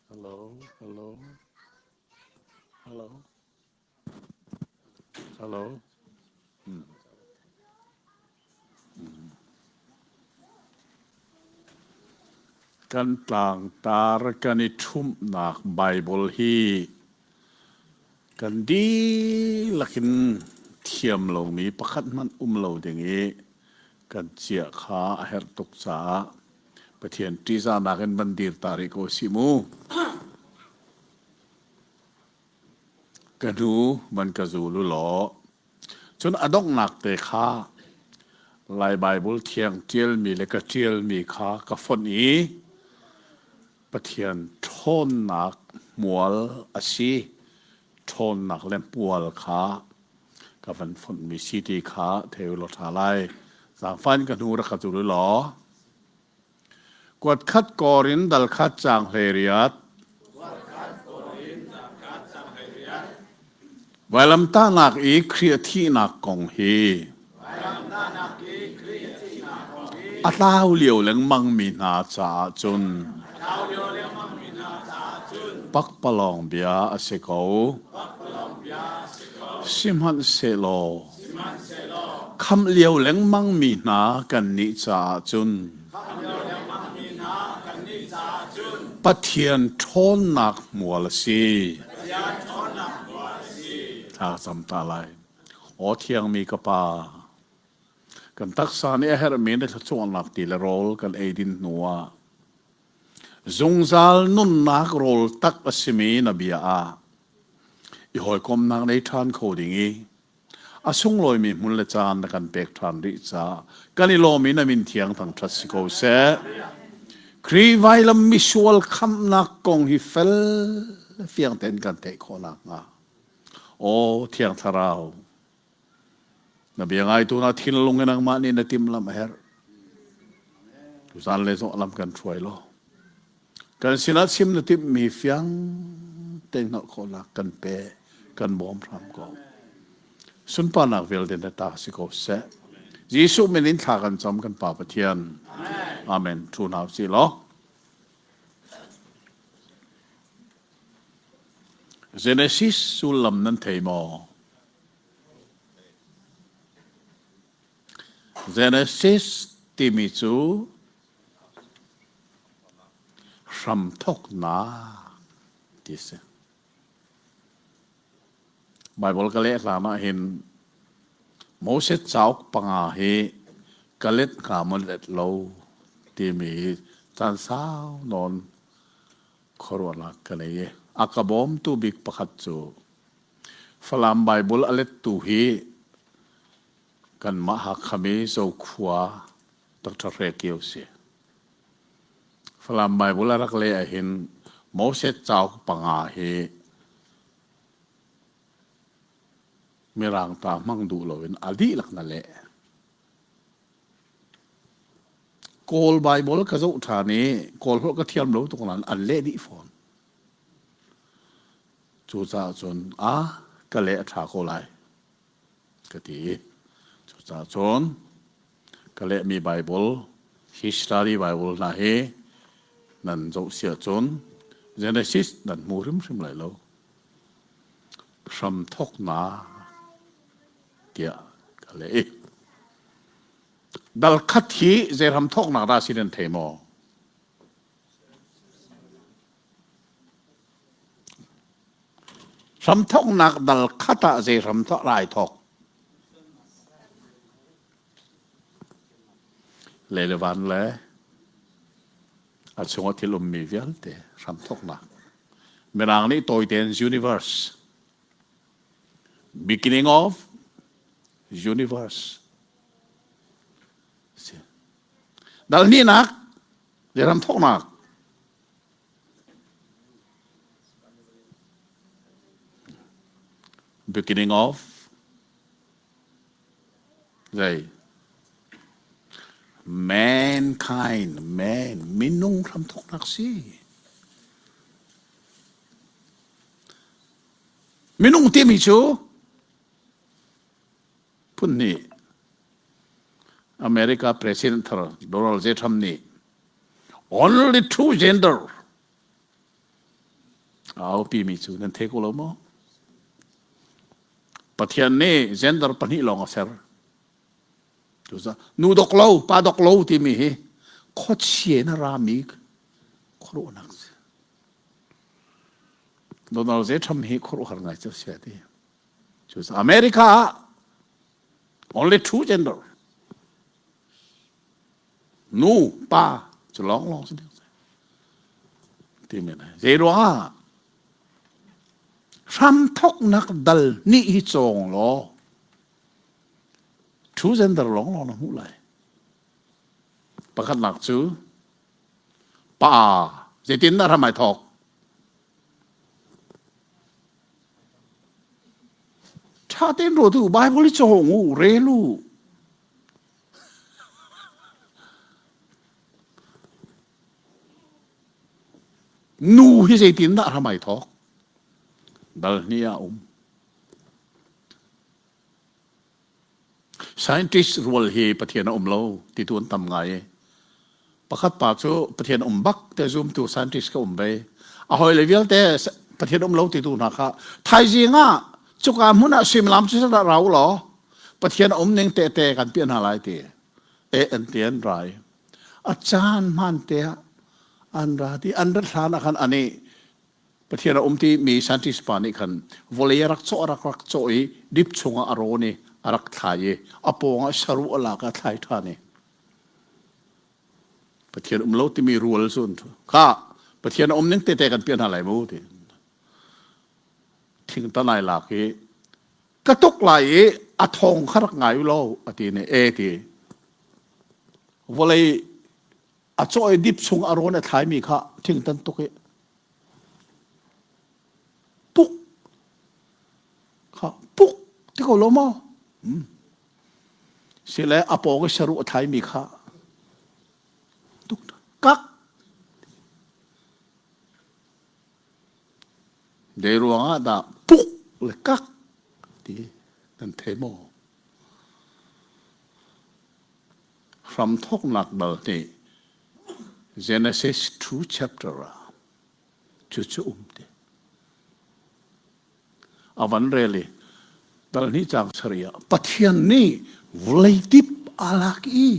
Hello, hello, hello, hello. Hmm. Hmm. Kan tlangtar kan i ṭhumhnak Baibal hi kan dihlak in thiam lomi pakhat hmanh um lo ding i kan chiah kha a herh tuk caah Pathian ṭihzahnak in van dir ta rih ko sih mu. Ka hnu van ka zul u law cun a donghnak te kha Lai Baibal thiang ṭialmi le ka ṭialmi kha ka fonh i Pathian ṭhawnnak hmual a si. Ṭhawnnak le hmual kha ka van fonhmi si ti kha thei u law ṭha lai. Zaangfah in ka hnu rak ka zul u law. Kuat khat kawr in dal khat caang 18. Vailamtahnak i Khrih a thihnak kong hi a tlau lio lengmangmi hna caah cun pakpalawng bia a si ko. Sihmanhsehlaw khamh lio lengmangmi hna kannih caah cun Pathian ṭhawnnak hmual a si. Thla ka cam ta lai. Aw thiangmi ka Pa, kan taksa nih a herhmi na thluachuahnak ti le rawl kan eidin hnuah zungzal nunnak rawl tak a simi na bia ah i hawikomhnak nei ṭhan kho ding i a sunglawimi hmun le caan na kan pek ṭhan rih caah kan i lawm i na min thiang thangṭhat si ko seh. Khrih vailam misual khamhnak kong hi fel fiang tein kan theih khawh nakhnga Aw Thiang Thlarau, na bia ngaitu na thinlung in nangmah nih na timhlamh a herh. Tuzan le zawh lam kan hruai law. Kan sinah chim na timhmi fiang tein hngalh khawhnak kan pe, kan bawm hram ko. Sunparnak vialte na ta si ko seh. Jesuh min in thla kan cam kan Pa Pathian. Amen. Thu hna usih law. Genesis sullam nan thei maw? Genesis timi cu hramthawknak ti a si. Baibal ka leh hlan ah hin Moses cauk panga hi ka let hnga maw let lo timi hi caan sau nawn khuaruahnak ka nei i a ka bawmtu bik pakhat cu Falam Baibal a lettu hi kanmah Hakha mi Zokhua Dr. Hre Kio si. Falam Baibal a rak leh ahhin Moses cauk panga hi Mirang ta hmang duh loin a dihlak na leh. Kawl Baibal ka zoh ṭhan i Kawl holh ka thiam lo tuk nain an leh dih fawn. Cucaah cun a ka leh a ṭha ko lai ka ti. Cucaah cun ka lehmi Baibal, history Baibal hna hi nan zoh si ahcun Genesis nan hmu hrimhrim lai lo. Hramthawknak tiah ka leh i dal khat hi zei hramthawknak dah si nan thei maw? Hramthawknak dal khat ah zei hramthawk rai thawk? Le le van le a chungah thil ummi vialte hramthawknak. Mirang nih tawi tein universe beginning of universe dal hnihnak ram thawknak beginning of zei mankind man minung hramthawknak si Minung timi cu phun hnih America President thar Donald J. Trump nih only two gender. A aupi mi cu nan thei ko lo maw? Pathian nih gender pahnih lawng a ser. Cucaah nu dok lo, pa dok lo timi hi khuachia in a rami khuaruahnak si. Donald J. Trump hi khuaruahhar ngai cu si ti. Cucaah America ah only two gender. Nu, pa cu lawng lawng si ding. Ti men zei ruangah hramthoknak dal nih hi cawng law Two gender lawnglawng na hmuh lai. Pakhatnak cu pa zeitin dah ram ai thawk? Ṭha tein ruat u, Bible i cawng u, rel u. Nu hi zeitin dah ram ai thawk? Dal hnih ah um. Scientist rual hi Pathian a um lo ti tu an tam ngai i pakhat pa cu Pathian um bak te zumtu scientist ka um ve. A hawile vialte Pathian um lo ti tu hna kha thaizing ah cuka hmun ah suimilam cu dah rau law Pathian a um ning tehte kan piah hna lai ti e an ti an ra i a caan hmaan te ah an ra ti an rat hlan ah khan ani Pathian a um ti mi scientist pa nih khan vawlei a rak cawh a rak rak cawh i dip chungah a rawn i a rak thlai i a pawngah saruh a lak a thlai ṭhan i Pathian um lo timi rual cu an ṭhu. Kha Pathian a um ning tete kan piah hna lai mu ti. Thingtan ai lak i ka tuk lai i a thawng kha rak ngai u law a ti ne e ti. Vawlei a cawh i dip chung a rawn a thlaimi kha thingtan tuk i puk kha puk ti ko lo maw hmm. sile a pawng i saruh a thlaimi kha tuk kak dei ruangah dah puk le kak ti nan thei maw Hramthawknak dal nih Genesis 2 chapter ah cucu um ti. A van rel i dal hnih caang sarih ah Pathian nih vawlei dip aa lak i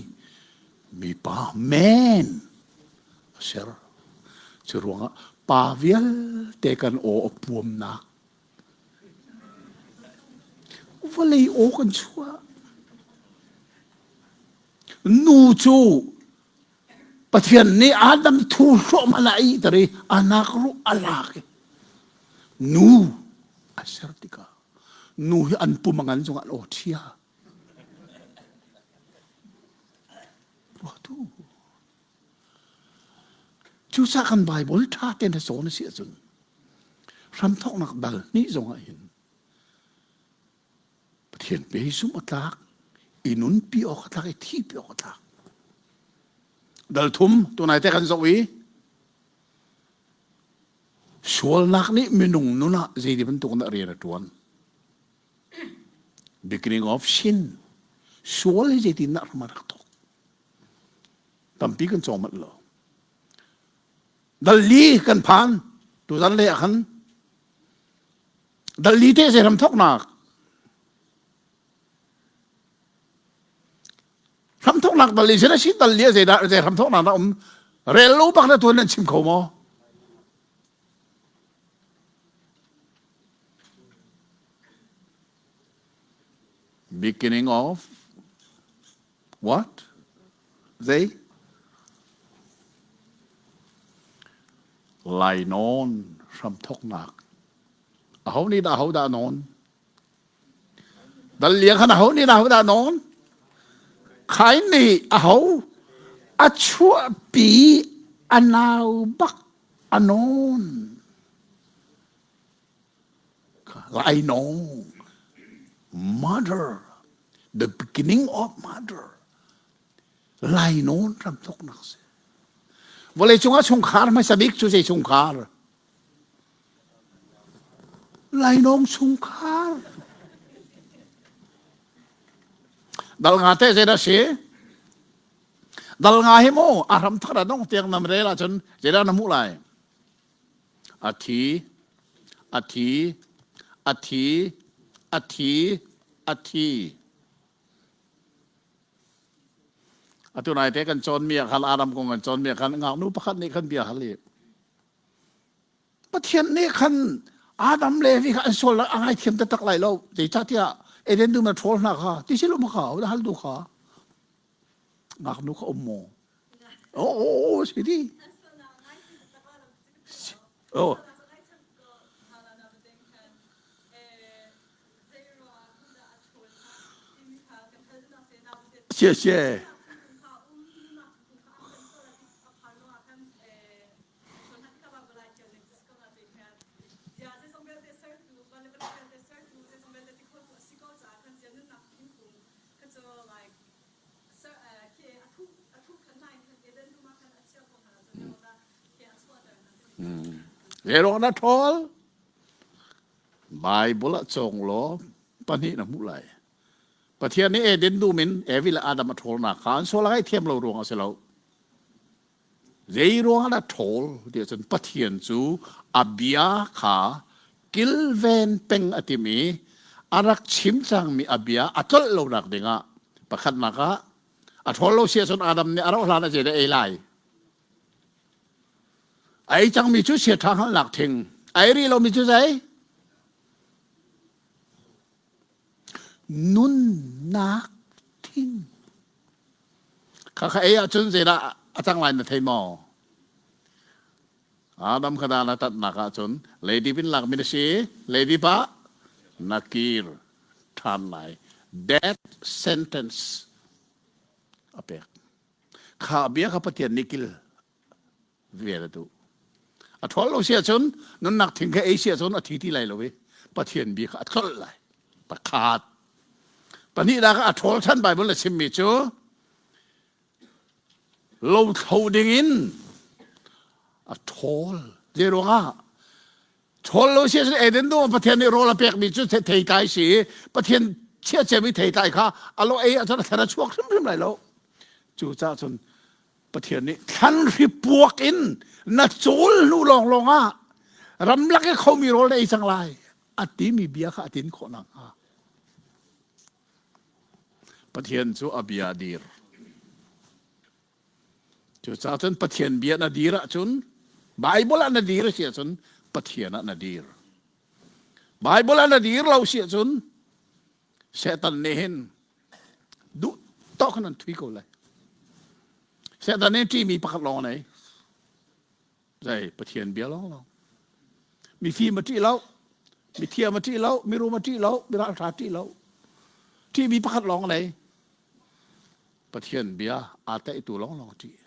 mipa man a ser. Cu ruangah pa vialte kan aw a puamnak Vawlei aw kan chuah. Nu cu Pathian nih Adam thu hrawhman a ihter i a nak ruh a lak i nu a ser tikah nu hi an pum a ngan zongah an aw ṭhia. Ruatu. Cucaah kan Bible ṭha tein a cawn a si ahcun hramthawknak dal hnih zong ah hin Pathian pe zumh a tlak, i nunpi awk a tlak, i thihpi awk a tlak. Dal thum tunai te kan zoh i sualnak nih minung nun ah zei bantuk dah rian a ṭuan. Beginning of sin. Sual hi zeitin dah hram a rak thawk. Tampi kan cawng manh lo. Dal li kan phan tuzan le ah khan dal li te zei ram thoknak ram thoknak dal li sin a si dal li zei dah zei ram thoknak na um rel lo bak na tuan nan chim kho maw beginning of What? Zei? Lainawn hramthoknak. Aho nih dah aho dah nawn? Dal liang khan aho nih dah aho dah nawn? Khain nih aho a chuahpi a nau bak a nawn. Lainawng murder the beginning of murder lainawn ramthoknak si vawlei cungah chungkhar hmasa bik cu zei chungkhar lainawng chungkhar dal nga te zei dah si dal nga hi mu a hram thar a dong tiang nam rel ahcun zeidah na hmuh lai a thi. A thi, a thi, a thi, a thi. Atu nai te kan cawnmi ah khan Adam kong kan cawnmi ah khan ngaknu pakhat nih khan bia hal i Pathian nih khan Adam le Evi kha an sual a ngaithiam taktak lai lo. Zeicahtiah Eden dum na ṭhawl hna kha ti si lo ma kha hal du kha ngaknu kha um maw? Oh, oh, oh, si di. Oh. Sia sia. Zeruang na ṭhawl? Bible ah cawng law pahnih na hmuh lai. Pathian nih Eden dum in Evi le Adam a ṭhawlnak kha an sual a ngaihthiam lo ruang a si lo. Zei ruang dah ṭhawl ti ahcun Pathian cu a bia kha kilven peng a tim i a rak chim cangmi a bia a tlolh lonak dingah pakhatnak ah a ṭhawl lo si ahcun Adam nih a rauh hlan ah zeidah ei lai? A ei cangmi cu sia ṭha hngalhnak thing, a ei rih lomi cu zei? Nunnak thing. Khakha ei ahcun zeidah a cang lai na thei maw? Adam kha dan a tatnak ahcun leidip in lakmi na si, leidip ah na kir ṭhan lai. Death sentence a pek. Kha bia kha Pathian nih kil vel a duh. A ṭhawl lo si ahcun nunnak thing kha ei si ahcun a thi ti lai lo i Pathian bia kha a tlolh lai. Pakhat. Pahnihnak ah a ṭhawl ṭhan Bible a chimmi cu lothlo dingin a ṭhawl. Zei ruangah? Ṭhawl lo si ahcun Eden dum ah Pathian nih rawl a pekmi cu theitlai si i Pathian chiah ciami theitlai kha a lo ei ahcun a thar a chuak hrimhrim lai lo. Cucaah cun Pathian nih thlanhri puak in na cawl hnu lawnglawng ah ramlak i khomi rawl na ei cang lai a timi bia kha a tin khawh nakhnga Pathian cu a bia a dir. Cucaah cun Pathian bia na dir ahcun Bible ah na dir a si ahcun Pathian ah na dir. Bible ah na dir lo si ahcun Satan nih hin duh tawk in an thui ko lai. Satan nih ṭihmi pakhat lawng a nei. Zei Pathian bia lawng lawng. Mifim a ṭih lo, mithiam a ṭih lo, mirum a ṭih lo, miralṭha a ṭih lo. Ṭihmi pakhat lawng a nei. Pathian bia aa tlaihtu lawng lawng a ṭih.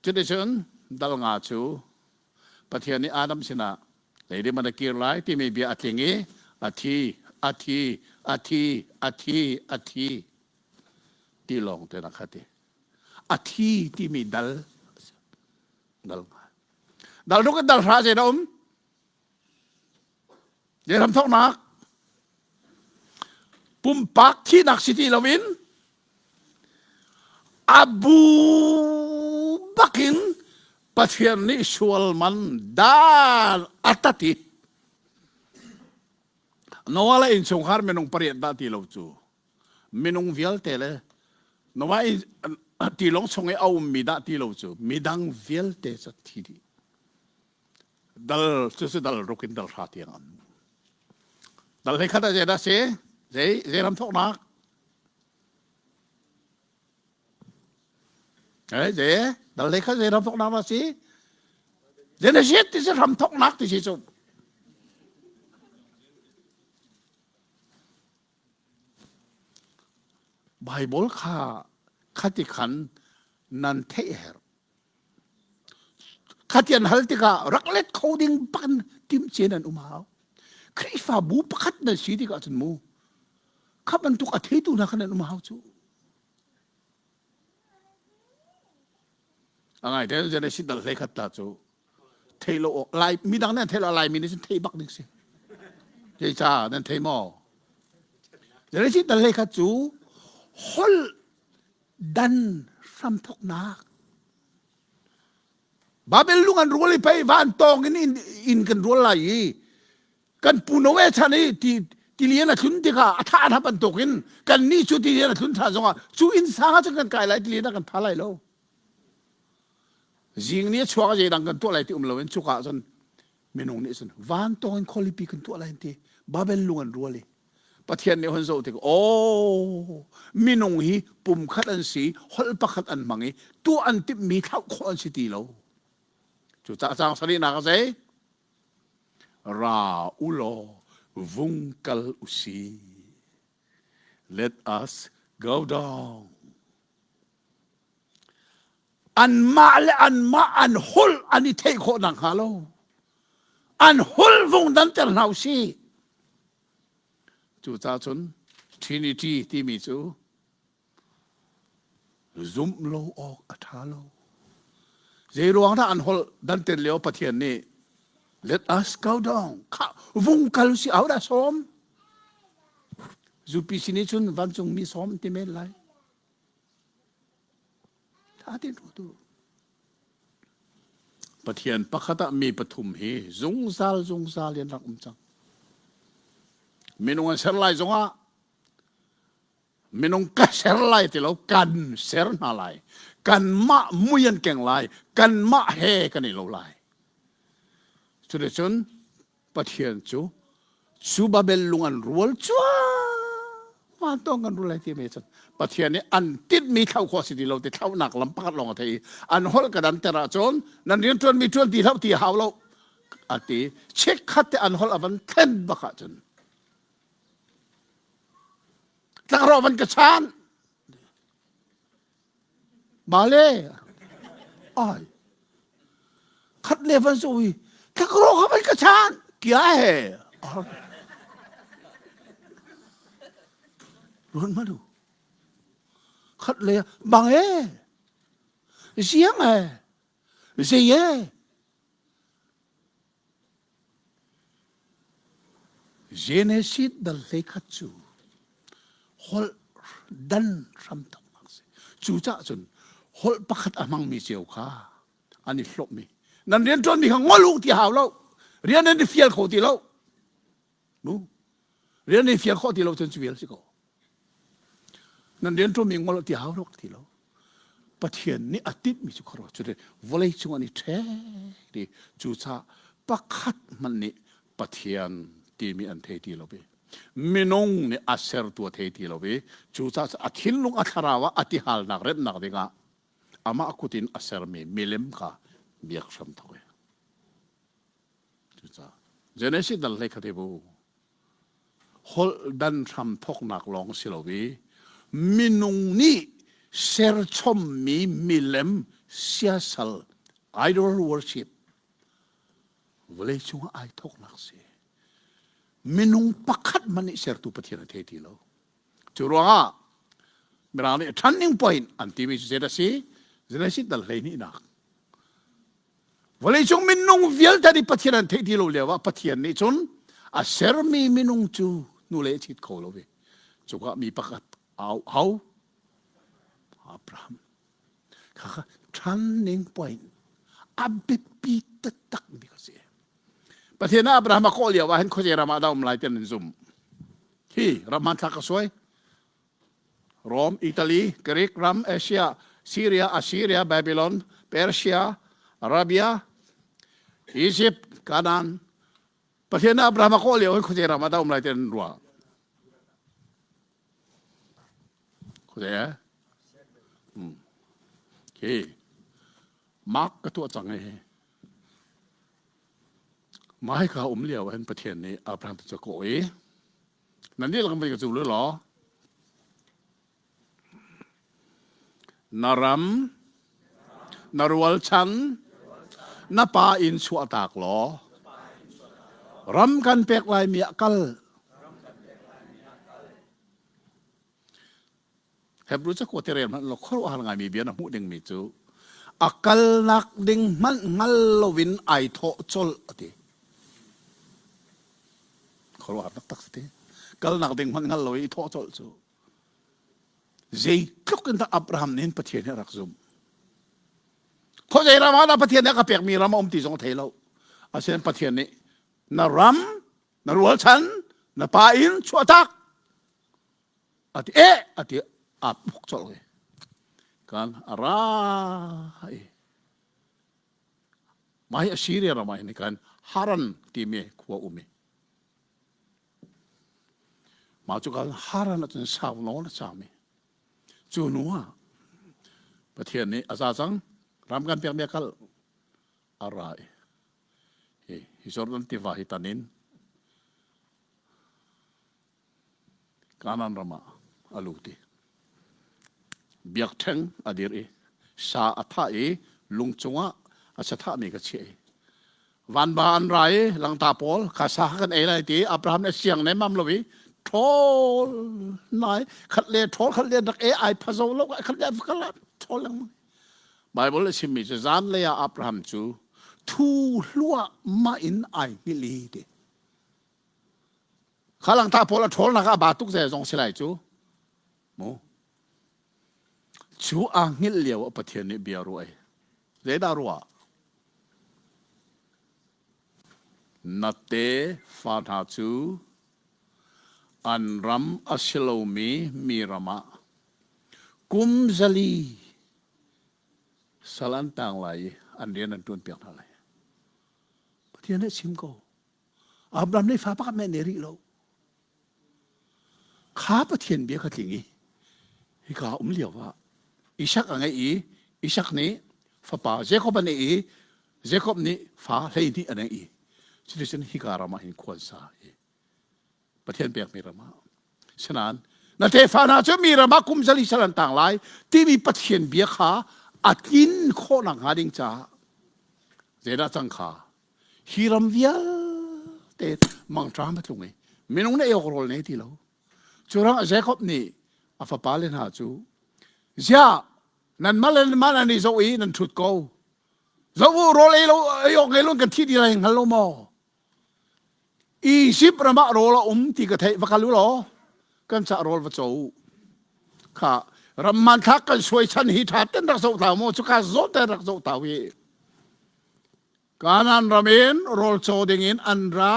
Cuticun dal nga cu Pathian nih Adam sinah leidip an a kir lai timi bia a tling i a thi, a thi, a thi, a thi, a thi ti lawng te na kha ti. A thi timi dal dal nga. Dal ruk in dal hra zei na um? Zei ram thawknak? Pumpak thihnak si ti loin a bu bakin Pathian nih sual man dan a tat i Noah le innchungkhar minung pariat dah ti lo cu minung vialte le Noah in tilawng chung i a ummi dah ti lo cu midang vialte cu thi dih. Dal cu cu dal ruk in dal hra tiang an dal hlei khat ah zeidah si zei zei ram thawknak Eh, zei dal hlei khat zei ram thawknak dah si Genesis ti si ram thawknak ti si cu Bible kha khati khan nan theih herh Khati an hal tikah rak let kho ding bakin timhcia nan um hau. Khrihfabu pakhat nan si tikah cun mu kha bantuk a theitu hna kha nan um hau cu. A ngai te Genesis dal hlei khat ta cu thei lo awk lai midang nih an thei lo Laimi nih cun thei bak ding si. Zeicah nan thei maw? Genesis dal hlei khat cu holh dan hramthawknak. Babel lung an rual i pei van tawng in inn kan rual lai i kan pu Noe chan i ti tilian a tlun tikah a thah hna bantukin kan nih cu tilian a tlun ṭhan zongah cu inn sang ah cun kan kai lai tilian ah kan tha lai lo. Zing ni a chuak a zeidang kan tuah lai ti um loin cuka ah cun minung nih cun van tawng in khualipi kan tuah lai an ti. Babel lung an rual i Pathian nih hun zoh tik aw minung hi pumkhat an si holh pakhat an hmang i tuah an timhmi thlauh khawh an si ti lo cucaah caang sarihnak a zei ra u law vung kal u si let us go down anmah le anmah an holh an i theih khawh nakhnga lo an holh vung danter hna u sih cucaah cun Trinity timi cu zumh lo awk a ṭha lo zei ruang dah an holh danter lio Pathian nih let us go down kha vung kal si au dah sawm zupi sin i cun vancung mi sawm ti men lai Pathian pakhat ah mi pathum hi zungzal zungzal in rak um cang. Minung an ser lai zongah minung ka ser lai ti lo kan ser hna lai. Kanmah mui an keng lai. Kanmah he kan i lo lai. Cuticun Pathian cu cu Babel lung an rual cuahmah tawng kan rual lai ti me cun Pathian nih an tinhmi thlauh khawh si ti lo ti thlauhnak lam pakhat lawng a thei i an holh ka danter ahcun nan rian ṭuanmi ṭuan ti hlah ti hau lo a ti chikkhat te an holh a van thlen bak ahcun tlakrawh van ka chan Bale ai khat le van so i thakro kha van ka chan kia he ruan manu khat le bang e ziang e zei e Genesis dal hleikhat cu holh dan hramthoknak a si. Cucaah cun holh pakhat a hmangmi cio kha an i hlawmh i nan rianṭuanmi kha ngol u ti hau lo. Rian nan i fial kho ti lo. Mu. Rian nan i fial khawh ti lo cun cu vial si ko. Nan rianṭuanmi ngol ti hau lo ti lo. Pathian nih a tinhmi cu khuaruah cu vawlei cung an i ṭhek i cucaah pakhat hmanh nih Pathian timi an thei ti lo i minung nih a sertu a thei ti lo i cucaah a thinlung a thlarau ah a tihalnak remhnak dingah amah kut in a sermi milem kha biak hram thawk i cucaah Genesis dal hlei khat i bu Holh dan hram thawknak lawng si lo i minung nih serchommi milem siasal idol worship vawleicung ah ai thawknak si. Minung pakhat hmanh nih sertu Pathian a thei ti lo. Cu ruangah Mirang nih turning point an timi cu zeidah a si? Genesis dal 12 nak. Vawleicung minung vialte nih Pathian an theih ti lo lio ah Pathian nih cun a sermi minung cu hnulei a chit kho lo i cukah mi pakhat au hau Abraham kha turning point a biapi taktak mi kha si. Pathian ah Abraham a kawh lio ah hin khuazei ram ah dah um lai ti an zum. Hi ram hmanthlak ka suai. Rome, Italy, Greek ram, Asia, Syria, Assyria, Babylon, Persia, Arabia, Egypt, Canaan. Pathian nih Abraham a kawh lio hin khuazei ram ah dah um lai ti an ruah. Khuazei eh? Hmm. Khi Mark ka tuah cang i Mai ka um lio hin Pathian nih Abraham cu a kawh i Nan dihlak in voi ka cu law na ram na rualchan na pa inn chuahtak law ram kan pek laimi ah kal Hebrew cakuat i rel hmanh law khuaruahhar ngaimi bia na hmuh dingmi cu a kalnak ding hmanh hngal loin ai thawh colh a ti. Khuaruahhar taktak si ti. Kalnak ding hmanh hngal lo i thawh colh cu zeitluk in dah Abraham nih Pathian hi a rak zumh. Khuazei ram ah dah Pathian nih a ka pekmi ram a um ti zong a thei lo. Asinain Pathian nih na ram, na rualchan, na pa inn chuahtak a ti eh a ti aa puk colh i kan a ra i mah hi Assyria ram ah hin kan Haran timi khua um i mah cu kan Haran ahcun sau nawn a caam i Cu hnu ah Pathian nih a za cang, ram kan pekmi a kal a ra i hi, hi Jordan tiva hi tan in Kanaan ram ah a lut i biakṭheng a dir i sa a thah i lung cungah a sathahmi ka chiah i Vanva an ra i langta pawl kha sa kha kan ei lai ti Abraham nih siang nemmam lo i ṭhawl nai khat le ṭhawl khat le rak e ai phazo lo khat le kal ṭhawl lengmang. Bible a chimmi cu zanlei ah Abraham cu thu hluahmah in ai hngilh i ti. Kha langta pawl a ṭhawlnak ah ba tuk ze zong si lai cu. Mu. Cu aa hngilh lio ah Pathian nih bia ruah ei. Zeidah ruah? Na tefa hna cu an ram a si lomi mi ram ah kum 400 sal an tang lai i an rian an ṭuanpiak hna lai. Pathian nih a chim ko. Abraham nih fa pakhat hmanh nei rih lo. Kha Pathian bia kha tling i hika um lio ah Isak a ngeih i Isak nih fapa Jakob a neih i Jakob nih fa 12 a neih i cuticun hika ram ah hin khua an sa i Pathian pekmi ram ah sinain na tefa hna cu mi ram ah kum 400 sal an tang lai timi Pathian bia kha a tlin khawh nakhnga ding caah zeidah cang kha Hi ram vialte mangṭam a tlung i minung nih ei awk rawl nei ti lo. Cu ruangah Jakob nih a fapale hna cu, ziah nanmah le nanmah nan i zoh i nan ṭhut ko. Zoh u, rawl ei lo ei awk ngei lo kan thi dih lai hngal lo maw? Izipt ram ah rawl a um ti ka theih va kal u law kan cah rawl va caw u. Kha ram hmanthlak kan suai chan hi ṭha ten rak zoh tau maw? Cuka zawn ten rak zoh tau hi. Kanaan ram in rawl caw dingin an ra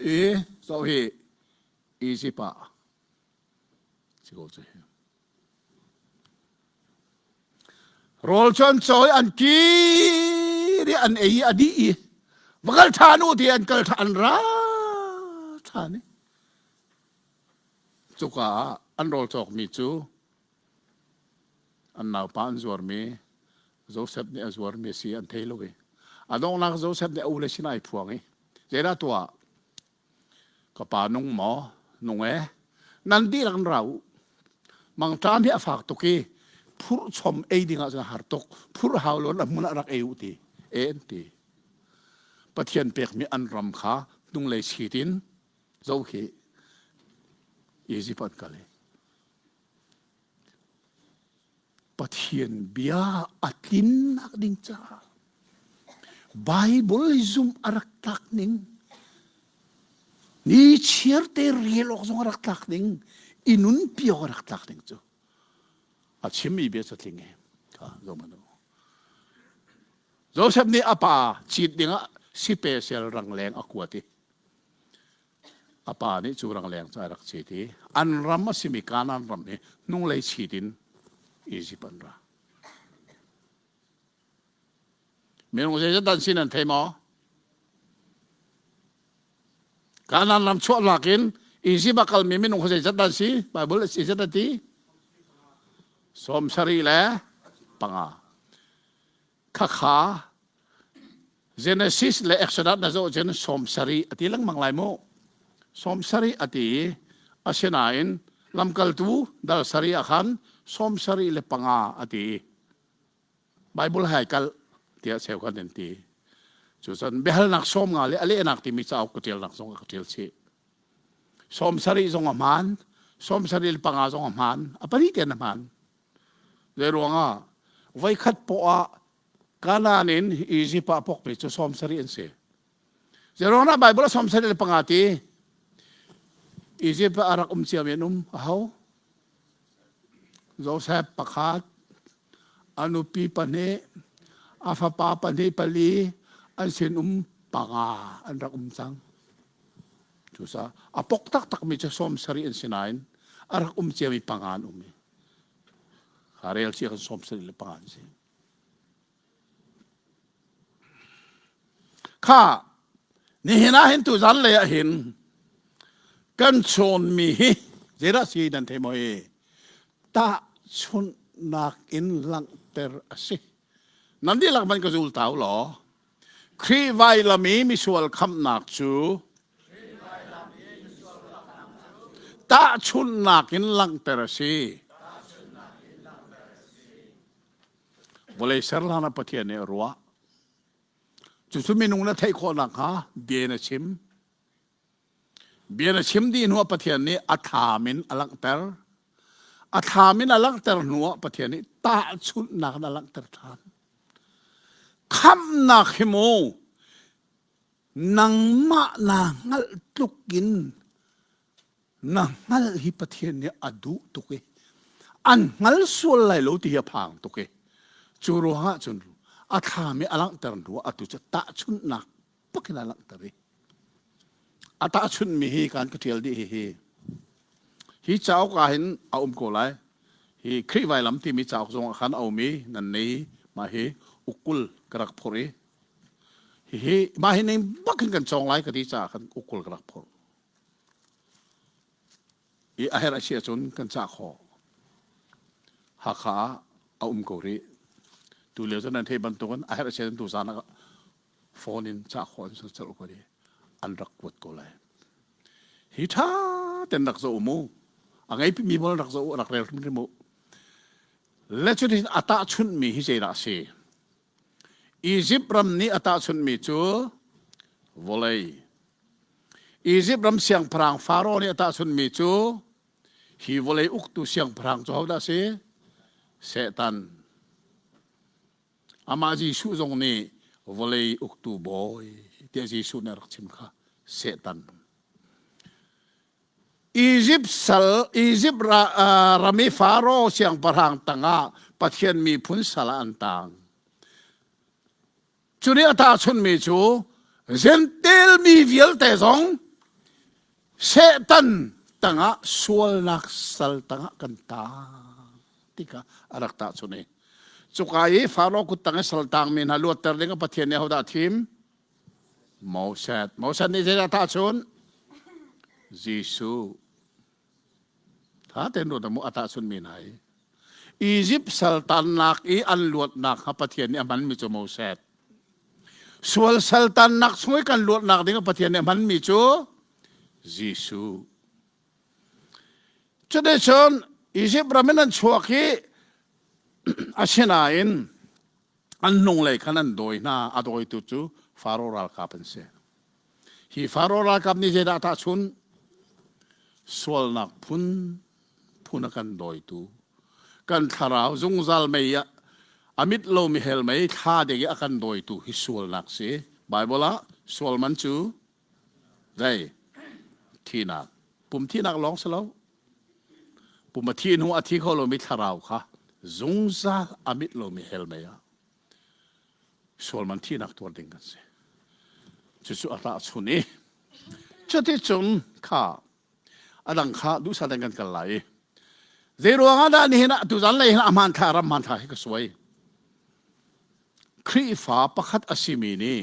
i zoh hi Izipt ah si ko cu hi. Rawl cu an caw i an kir i an ei i a dih i va kal ṭhan u ti an kal ṭhan an ra ṭhan i cuka ah an rawl cawkmi cu An naupa an zuarmi Josef nih a zuarmi a si an thei lo i a donghnak Josef nih a ule sinah ai phuang i zeidah tuah ka pa nung maw nung e nan dihlak in ra u mangṭam hi a fak tuk i phurh chom ei ding ah cun a har tuk phurh hau lo a hmun ah rak ei u ti e an ti Pathian pekmi an ram kha hnunglei chit in zo khi Egypt an kal i Pathian bia a tlinnak ding caah Bible zumh a rak tlak ning ni chiarte rel awk zong a rak tlak ning i nunpi awk a rak tlak ning cu a chimmi bia cu tling e kha zohmanh u Joseph nih a pa cit dingah sipesel rangleng a kuat i A pa nih cu rangleng cu a rak cit i an ram a simi Kanaan ram hi hnunglei chit in Izipt an ra. Minung zeizat an sin an thei maw? Kanaan ram chuahnak in Izipt a kalmi minung kha zeizat an si? Bible zeizat a ti? 75. Khakha Genesis le Exodus na zoh cun 70 a ti lengmang lai mu. 70 a ti i asinain lamkaltu dal sarih ah khan 75 a ti. Bible hai kal tiah cheukhat an ti. Cucun biahalnak 50 le a lehnak timi cauk ka ṭialnak zong ka ṭial chih. 70 zong a hmaan, 75 zong a hmaan, a pahnih tein a hmaan. Zeiruangah voikhat poah ah Kanaan in Izipt ah pokmi cu 70 an si. Zeiruangah Bible ah 75 ti? Izipt ah a rak um ciami an um. Aho? Joseph pakhat, a nupi pahnih, A fapa pahnih pali an sinum panga an rak um cang. Cucaah a pok taktakmi cu 70 an si nain a rak um ciami panga an um i kha rel cia kan 75 an si. Kha nihin ah hin tuzan lei ah hin kan chawnmi hi zeidah si nan thei maw hi tahchunhnak in langhter a si. Nan dihlak van ka zul ta u law Khrih vailam i misual khamhnak cu tahchunhnak in langhter a si. Vawlei ser hlan ah Pathian nih a ruah. Cucu minung na theih khawh nakhnga bia in a chim. Bia na chim dih hnuah Pathian nih a thlam in a langhter. A thlam in a langhter hnuah Pathian nih tahchunhnak in a langhter ṭhan. Khamhnak hi mu nangmah naa hngalh tluk in na hngalh hi Pathian nih a duh tuk i an hngal sual lai lo ti hi a phang tuk i cu ruangah cun a thlam i a langhter hnuah atu cu tahchunhnak bak in a langhter i a tahchunhmi hi kan ka ṭial dih hihi hi cauk ah hin a um ko lai hi Khrih vailam timi cauk zong ah khan a um i nan nei mah hi ukul ka rak phurh i hihi mah hi ning bak hin kan cawng lai ka ti caah khan ukul ka rak phurh i a herh a si ahcun kan cah khawh Hakha ah a um ko rih tu lio cu nan theih bantukin a herh a si ahcun tuzaan ah phone in cah khawh an si colh ko i an rak kuat ko lai hi ṭha ten rak zoh mu a ngei mi bol rak zoh rak rel hrimhrim u le cutin a tahchunhmi hi zeidah a si Egypt ram nih a tahchunhmi cu vawlei Egypt ram siangpahrang Faro nih a tahchunhmi cu hi vawlei uktu siangpahrang cu hodah a si Satan Amah Jesuh zong nih vawlei uktu bawi tiah Jesuh nih a rak chim kha Satan. Egypt sal Egypt ram i Faro siangpahrang tangah Pathian miphun sal ah an tang. Cu nih a tahchunhmi cu Jentail mi vialte zong Satan tangah sualnak sal tangah kan tang ti kha a rak tahchunh i cuka i Faro kut tang i sal tangmi hna luatter ding ah Pathian nih ahodah a thim? Moses. Moses nih zeidah tahchunh? Jesuh. Tha tein ruat mu a tahchunhmi hna hi. Egypt saltannak i an luatnak kha Pathian nih a hmanmi cu Moses. Sual saltannak chung i kan luatnak ding ah Pathian nih a hmanmi cu Jesuh. Cuticun Egypt ram in an chuak i asinain an hnunglei khan an dawi hna. A dawitu cu Faro ralkap an si. Hi Faro ralkap nih zeidah a tahchunh? Sualnak phun phun a kan dawitu kan thlarau zungzal mei ah a mit lomi hell mei thla ding i a kan dawitu hi sualnak si. Bible ah sual man cu zei thihnak pum thihnak lawng si lo pum a thih hnu a thi kho lomi thlarau kha zungzal a mit lomi hell mei ah sual man thihnak tuar ding kan si cucu a tahchun i cuticun kha a dang kha duhsah tein kan kal lai i zei ruangah dah nihin ah tuzan lei hin a hmanthlak ram hmanthlak hi ka suai Khrihfa pakhat a simi nih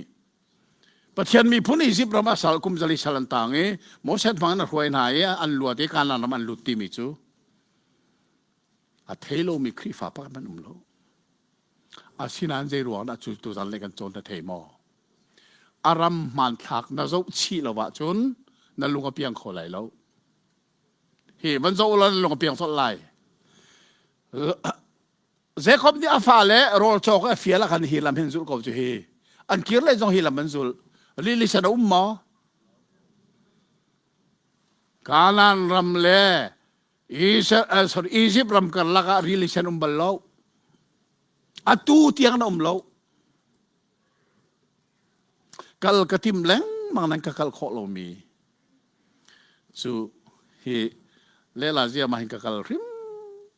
Pathian miphun Egypt ram ah sal kum zali sal an tang i Moses hmang in a hruai hna i an luat i Kanaan ram an lut timi cu a thei lomi Khrihfa pakhat hmanh um lo. Asinain zei ruang dah cu tuzan le kan cawn na thei maw? A ram hmanthlak na zoh chih lo ahcun na lung a piang kho lai lo. Hi van zoh law na lung a piang colh lai. Jacob nih a fale rawl cawk a fial ah khan hi lam hin zulh ko cu hi. An kir lei zong hi lam an zulh. Lili sen a um maw? Kanaan ram le sorry, Egypt ram karlak ah rili sen um bal lo. Atu tiang na um lo. Kal ka tim lengmang nan ka kal khawh lomi cu hi lela zia ma hin ka kal hrim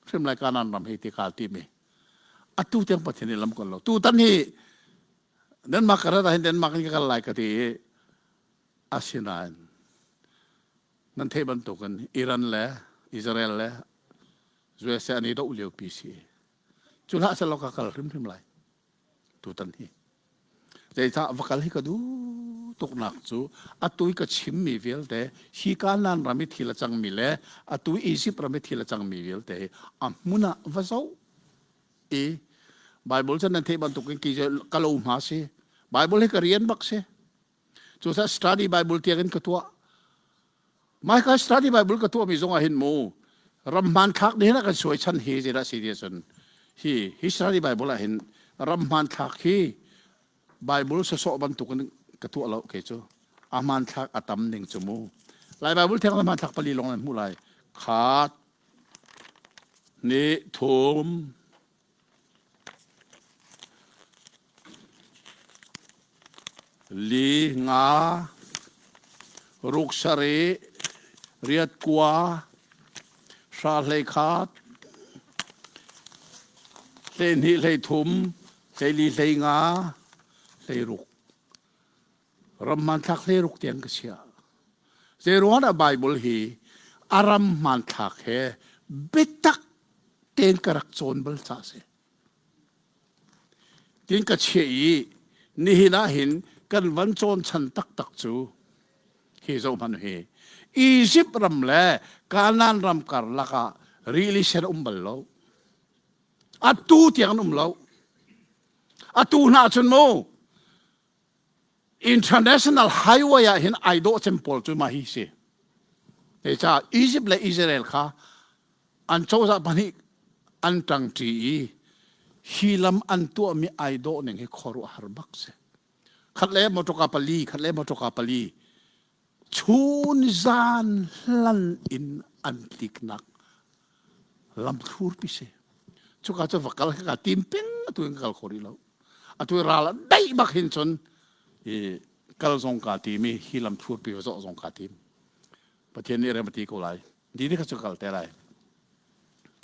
hrim lai kanan ram hi ti kal ti mi atu tiang Pathian nih lam kal lo tu tan hi. Denmark ka rat ahhin Denmark in ka kal lai ka ti i asinain nan theih bantukin Iran le Israel le USA an i doh lio pi si. Cu hlah selaw ka kal hrimhrim lai tutan hi. Zeicah va kal hi ka duh tuknak cu atu i ka chimmi vialte hi Kanaan ram i thil a cangmi le atu Egypt ram i thil a cangmi vialte hi a hmun ah va zoh i Bible cu nan theih bantukin ki ka lo hma si. Bible hi ka rian bak si. Cucaah study Bible tiang in ka tuah. Mai ka study Bible ka tuahmi zong ah hin mu ram hmanthlak nih hin a kan suai chan hi zeidah si ti cun hi hi study Bible ah hin ram hmanthlak hi Bible sawsawh bantukin ka tuah lo ke cu a hmanthlak a tam ning cu mu Lai Bible thiang hmanthlak pali lawng nan hmuh lai khat ni thum Li nga ruk sarih riat kua hra hlei khat hleihnih hleithum hleili hlei nga hleiruk ram hmanthlak hleiruk tiang ka chiah. Zeiruang dah Bible hi a ram hmanthlak he biatak tein ka rak cawn bal ca si. Tin ka chiah i nihin ah hin kan van cawn chan taktak cu hi zoh hmanh hi Egypt ram le Kanaan ram karlak ah rili sen um bal lo. Atu tiang an um lo. Atu hna cun mu international highway ah hin ai dawh cem pawl cu mah hi si. Ca Egypt le Israel kha an cozah pahnih an ṭangṭi i hi lam an tuahmi ai dawh ning hi khuaruahhar bak si. Khat le motorka pali, khat le motorka pali chun zan hlan in an tliknak lam thlurpi si. Cuka cu va kal ka tim peng atu in ka kal kho rih lo. Atu ral a daih bak hin cun i kal zong kaa tim i hi lam thlurpi va zawh zong kaa tim. Pathian nih rem a ti ko lai. Di kha cu kal te lai.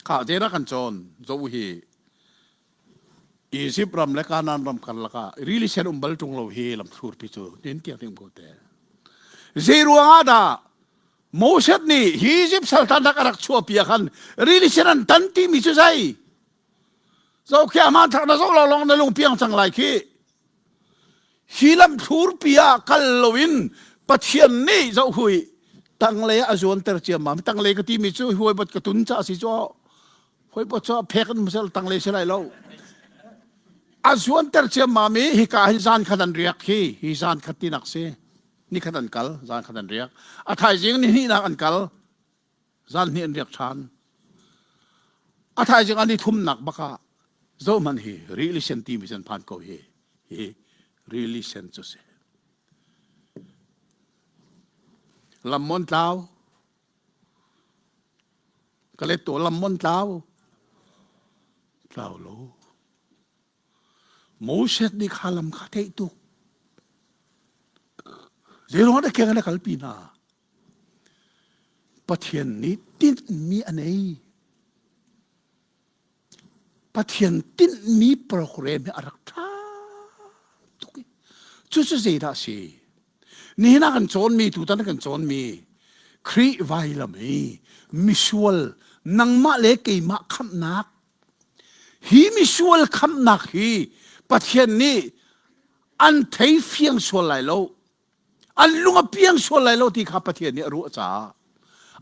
Kha te rak kan cawn zo hi Egypt ram le Kanaan ram karlak ah rili sen um bal ṭung lo hi lamthlurpi cu nin tiang um ko te. Zei ruang ah dah Moses nih hi Egypt saltan a rak chuahpi ah khan rili sen an tan timi cu zei? Zo khi aman thak na zo lo long na lung piang cang lai khi. Hi lamthlurpi ah kal loin Pathian nih zoh hui tanglei ah a zuanter ciammam. Tanglei ka timi cu huai bot ka tun ca si cu huai bot cu phek in musel tanglei si lai lo. A zuanter ciammam i hika hin zan khat an riak hi hi zan khat tinak si. Ni khat an kal, zan khat an riak. A thaizing ni hnihnak an kal. Zan hnih an riak ṭhan. A thaizing an i thumnak bak ah zohhmanh hi rili sen timi sen phan ko hi hi rili sen cu si. Lam mon tlau. Ka let to lam mon tlau. Tlau lo. Moses nih kha lam kha theih tuk. Zeiruang dah keng an kalpi hna? Pathian nih tinhmi a nei. Pathian tinhmi program hi a rak ṭha tuk i cucu zeidah a si? Nihin ah kan cawnmi tutan kan cawnmi Khrih vailam hi misual nangmah le keimah khamhnak Hi misual khamhnak hi Pathian nih an thei fiang sual lai lo, an lung a piang sual lai lo ti kha Pathian nih a ruah caah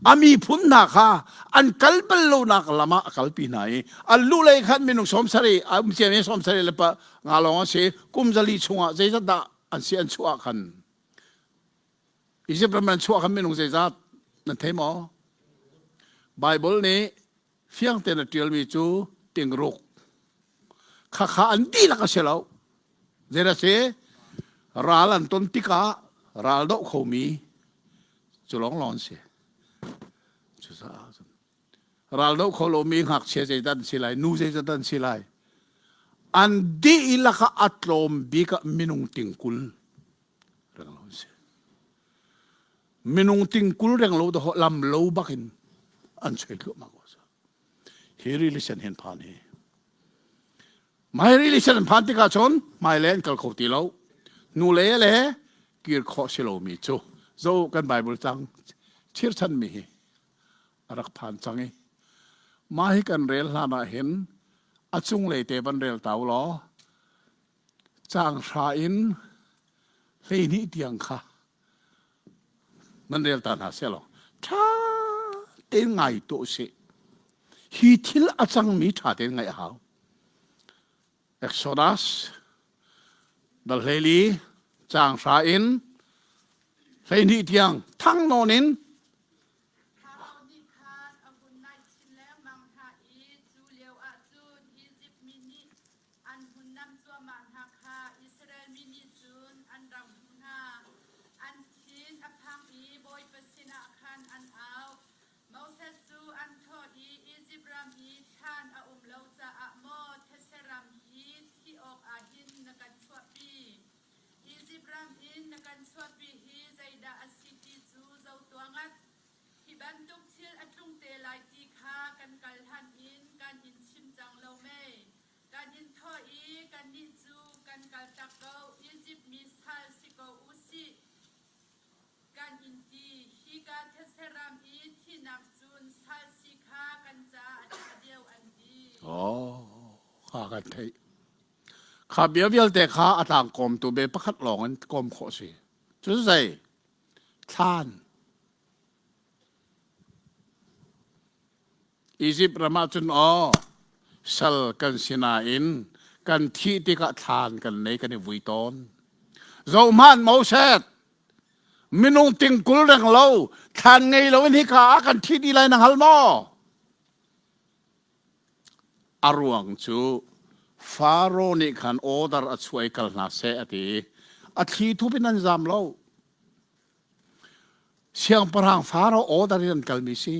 a miphun hna kha an kal bal lonak lam ah a kalpi hna i an lu lei khan minung 70 a um ciami 70 le pa nga lawng an si kum zali chungah zeizat dah an si an chuah khan Egypt ram an chuah khan minung zeizat nan thei maw Bible nih Fiang tein a ṭialmi cu tingruk. Khakha an dihlak a si lo. Zei a si? Ral an ton tikah ral doh khomi cu lawnglawng an si. Cucaah ral doh kho lomi ngakchia zeidah an si lai, nu zeizat an si lai. An dihlak ah a tlawm bik ah minung tingkul renglo an si. Minung tingkul renglo dahawh lam lo bakin an choi thluahmah ko. Hi rili sen hin phan hi. Mai rili sen an phan tikah cun hmailei an kal kho ti lo. Hnulei le kir khawh si lomi cu zo kan Bible cang chirchanmi hi a rak phan cang i mah hi kan rel hlan ah hin a cunglei te van rel ta u law caang hra in 12 tiang kha nan rel ta hna seh law ṭha tein ngai tuah usih. Hi thil a cangmi ṭha tein ngaih a hau. Exodus dal 14 caang hra in 12 tiang thang nawn in Pharaoh nih khan a hun naih chin lengmang hna i cu lioah cun Izipt mi nih An hun nam cuahmah hna kha Israel mi nih cun an rak hmuh hna. An thin a phang i Bawipa sinah khan an au. Moses cu an thawh i Izipt ram i thlan a um lo caah maw thetse ram hi thih awkah hin na kan chuahpi? Izipt ram in na kan chuahpi hi zeidah a si ti cu zo tuah ngat. Hi bantuk thil a tlung te lai ti kha kan kal hlan in kan in chim cang lo mei? Kan in thawh i kannih cu kan kaltak ko, Izipt mi sal si ko u sih kan in ti. Hika thetse ram i thihnak cun sal si kha kan caah a ṭha deuh an ti. Oh, kha kan theih. Kha bia vialte kha a tlangkawmtu be pakhat lawng in kawm khawh si. Cu zei? Thlan. Izipt ram ah cun aw sal kan si nain kan thih tikah thlan kan nei kan i vui tawn. Zohhmanh Moses minung tingkul reng lo thlan ngei lo in hika ah kan thi dih lai na hngal maw? A ruang cu Faro nih khan order a chuah i kal hna seh a ti i a thli thup in an zam lo. Siangpahrang Faro order in an kalmi si.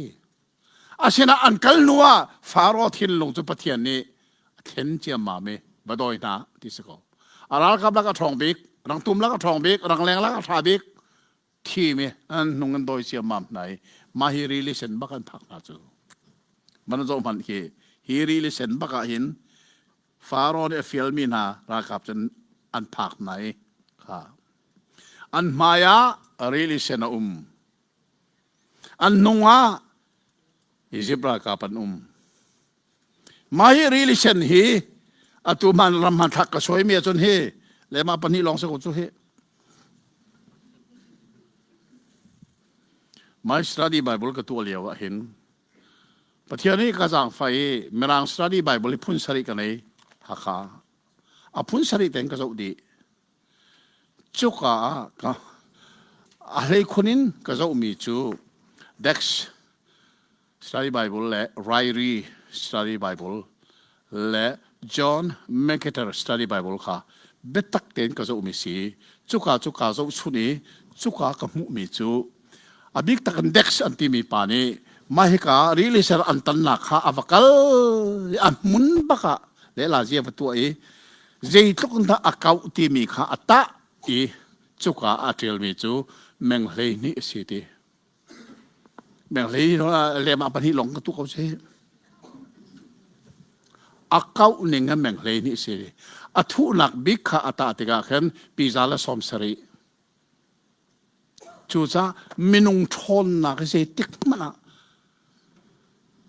Asinain an kal hnu ah Faro thinlung cu Pathian nih a thlen ciammam i va dawi hna ti si ko. A ralkap lak a ṭhawng bik, rangtum lak a ṭhawng bik, rangleng lak a ṭha bik thim i an hnung an dawi ciammam hna i mah hi rili sen bak an phak hna cu. Van zoh hmanh khi hi rili sen bak ah hin Faro nih a fialmi hna ralkap cu an phak hna i kha An hmai ah rili sen a um. An hnung ah Izipt ralkap an um. Mah hi rili sen hi atu hman ram hmanthlak ka suaimi ahcun hi lema pahnih lawng si ko cu hi. My study Bible ka tuah lio ah hin Pathian nih ka zaangfah i Mirang study Bible hi phun sarih ka nei Hakha. A phun sarih tein ka zoh dih. Cuka ah ka a hleikhun in ka zohmi cu Dex Study Bible le Ryrie Study Bible le John MacArthur Study Bible kha biatak tein ka zohmi si. Cuka cu kaa zohchun i cuka ka hmuhmi cu a bik tak in Dex an timi pa nih mah hika rili ser an tannak kha a va kal i a hmun bak ah lehla zia va tuah i zeitluk in dah a kauh timi kha a tah i cuka ah a ṭialmi cu meng 12 a si ti. Meng hlei lema pahnih lawng ka tu ko si. A kauh ning a meng 12 si. A thuhnak bik kha a tah tikah khan piza le 70. Cucaah minung ṭhawnnak hi zeitik hmanh ah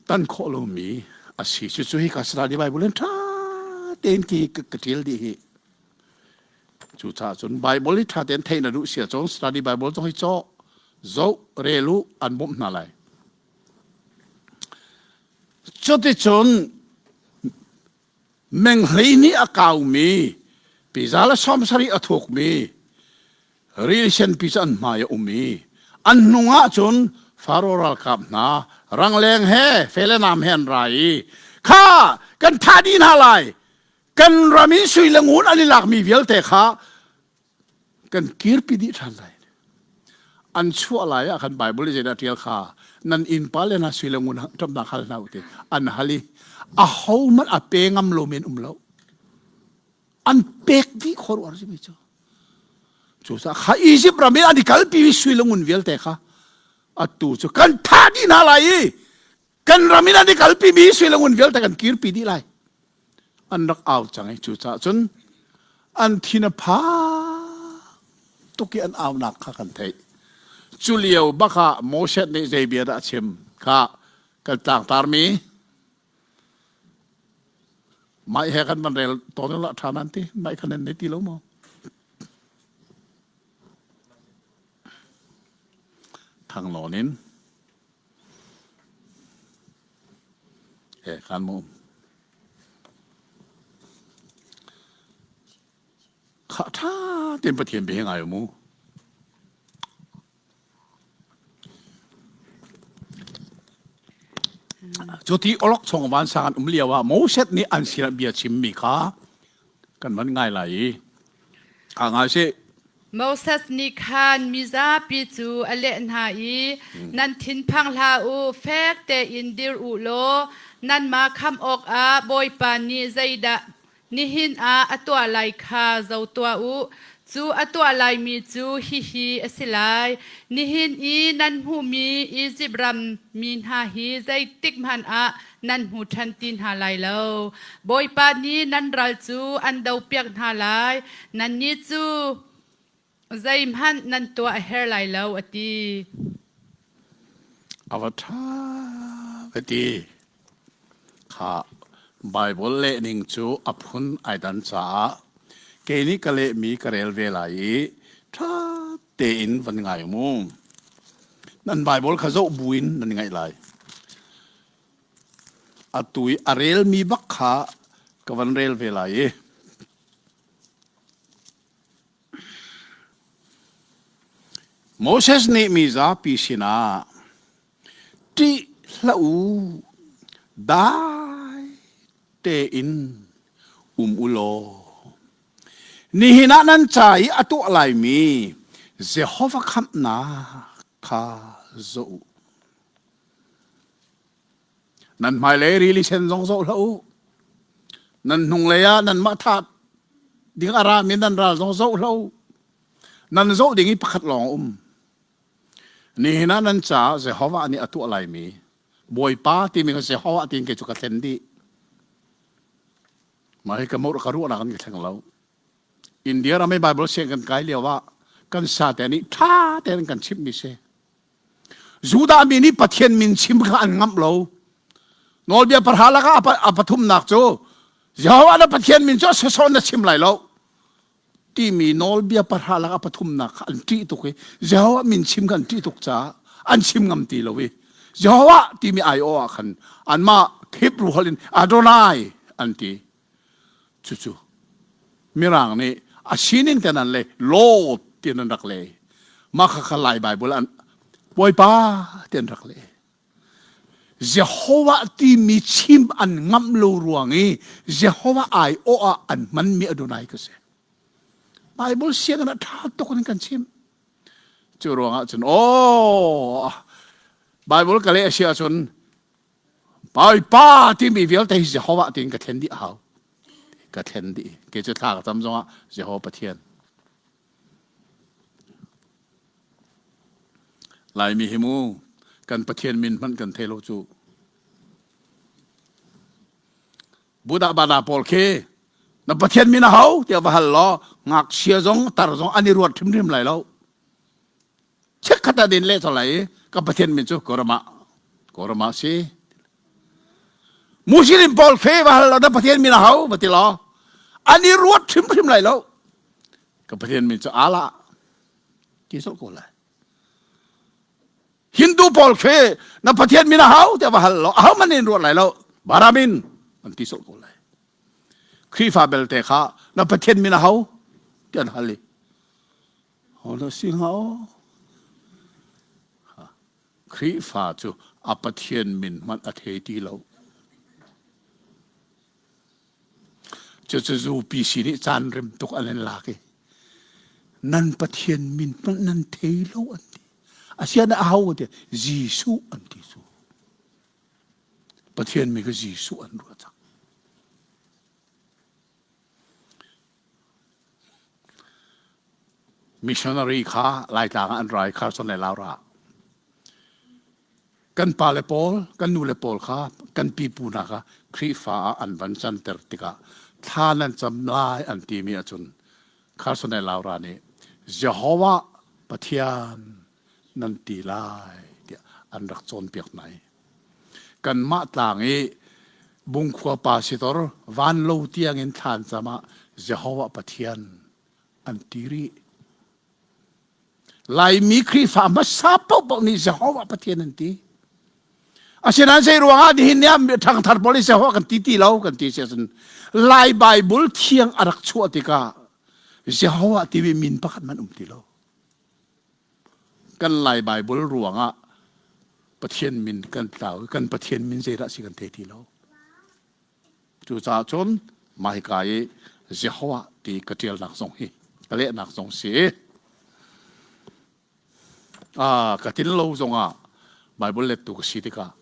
tan khawh lomi a si. Cucu hika Study Bible in ṭha tein ki ka ṭial dih hi. Cucaah cun Bible hi ṭha tein theih na duh si ahcun Study Bible zong hi caw, zoh, rel u, an bawmh hna lai. Cuticun Meng 12 a kaumi, piza le 70 a thukmi, rili senpi cu an hmai a um i an hnung ah cun Faro ralkap hna rangleng he fe le nam he an ra i kha kan thah dih hna lai kan ram in sui le ngun an i lakmi vialte kha kan kirpi dih ṭhan lai. An chuah lai ah khan Bible i zeidah ṭial kha nan innpa le hna sui le ngun ṭamnak hal hna u ti an hal i ahohmanh a pe ngam lomi an um lo. An pek dih khuaruahhar simi cu. Cucaah kha Izipt ram in an i kalpi mi sui le ngun vialte kha atu cu kan thah dih hna lai i kan ram in an i kalpi mi sui le ngun vialte kan kirpi dih lai. An rak au cang i cucaah cun an thin a phang tuk i an aunak kha kan theih. Cu lio bak ah Moses nih zei bia dah a chim kha kan tlangtarmi Mai he kan van rel tawn la ṭha nan ti mai khan nan nei ti lo maw? Thang lawn in e kan mu kha ṭha tein Pathian bia hi ngai mu. Cuti awlokchong vansang an um lio ah Moses nih an sinah bia chimmi kha kan van ngai lai i a ngai sih. Moses nih khan mizapi cu a leh hna i, Nan thinphang hlah u, fek tein dir u law nanmah khamh awkah Bawipa nih zeidah Nihin ah a tuah lai kha zo tuah u. Cu a tuah laimi cu hihi a si lai. Nihin i nan hmuhmi Izipt ram mi hna hi zeitik hmanh ah nan hmu ṭhan ti hna lai lo. Bawipa nih nan ral cu an dopiak hna lai. Nannih cu zeihmanh nan tuah a herh lai lo, a ti. A va ṭha ka ti. Kha Baibal lehning cu a phun ai dan caah kei nih ka lehmi ka rel ve lai i ṭha tein van ngai mu. Nan Baibal kha zoh buin nan ngaih lai. Atu i a relmi bak kha ka van rel ve lai i Moses nih mi zapi sinah ṭih hlah u, dai tein um u law nihin ah nan ca i a tuah laimi Jehovah khamhnak kha zoh u. Nan hmailei rili sen zong zoh hlah u. Nan hnunglei ah nanmah thah ding a rami nan ral zong zoh hlah u. Nan zoh ding i pakhat lawng a um. Nihin ah nan caah Jehovah nih a tuah laimi Bawipa timi kha Jehovah tiin kei cu ka thlen dih. Mah hi ka mawh ka ruahnak an ka thleng lo. India ram i Bible siang kan kai lio ah kan sate nih ṭha tein kan chimhmi si. Judah mi nih Pathian min chim kha an ngamh lo. Nawlbia pahra lakah a pathumnak cu Jehovah na Pathian min cu a sawsawh na chim lai lo timi nawlbia pahra lakah pathumnak kha an ṭih tuk i Jehovah min chim kha an ṭih tuk caah an chim ngam ti lo i Jehovah timi aiawh ah khan anmah Hebrew holh in Adonai an ti. Cucu Mirang nih a sining ten an le Lord ti an rak le. Mah kha kha Lai Bible an Bawipa ti an rak le. Jehovah timi chim an ngamh lo ruang i Jehovah aiawh ah an hmanmi Adonai ka si. Bible sianginn ah ṭha tuk in kan chim. Cu ruangah cun aw Bible ka leh a si ahcun Bawipa timi vialte hi Jehovah tiin ka thlen dih a hau. Ka thlen dih. Kei cu thla ka cam zongah Jehovah Pathian. Laimi hi mu kan Pathian min hmanh kan thei lo cu. Buddha bada pawl khi na Pathian min a ho tiah va hal law ngakchia zong tar zong an i ruat hrimhrim lai lo. Chikkhat ah din leh cang lai i ka Pathian min cu Korama Korama si. Muslim pawl khe va hal law na Pathian min a ho va ti law an i ruat hrimhrim lai lo. Ka Pathian min cu Allah ti sawh ko lai. Hindu pawl khe na Pathian min a hau tiah va hal law aho man in ruat lai lo. Baramin an ti sawh ko lai. Khrihfa belte kha na Pathian min a ho ti an hal i Ho si hnga aw? Khrihfa cu a Pathian min hmanh a thei ti lo. Cucu UPC nih caan rem tuk an in lak i nan Pathian min hmanh nan thei lo an ti. Asian a ho ti Jesuh an ti cu. Pathian mi kha Jesuh an ruah cang. Missionary kha Laitlang ah an ra i Carson le Laura. Kan pale pawl, kan nule pawl kha Kan pipu hna kha Khrihfa ah an van canter tikah thla nan cam lai an timi ahcun Carson le Laura nih Jehovah Pathian nan ti lai tiah an rak cawnpiak hna i kanmah tlang i Bungkhua pastor van lo tiangin thlan cam ah Jehovah Pathian an ti rih. Laimi Khrihfa hmasa paohpaoh nih Jehovah Pathian an ti. Asinain zei ruangah nihin ni ah ṭhangthar pawl nih Jehovah kan ti ti lo kan ti si ahcun Lai Baibal thiang a rak chuah tikah Jehovah timi min pakhat hmanh um ti lo. Kan Lai Baibal ruangah Pathian min kan tlau kan Pathian min zeidah si kan thei ti lo. Cucaah cun mah hika i Jehovah ti ka ṭialnak zong hi ka lehnak zong si. Ah, ka tin lo zongah Bible lettu ka si tikah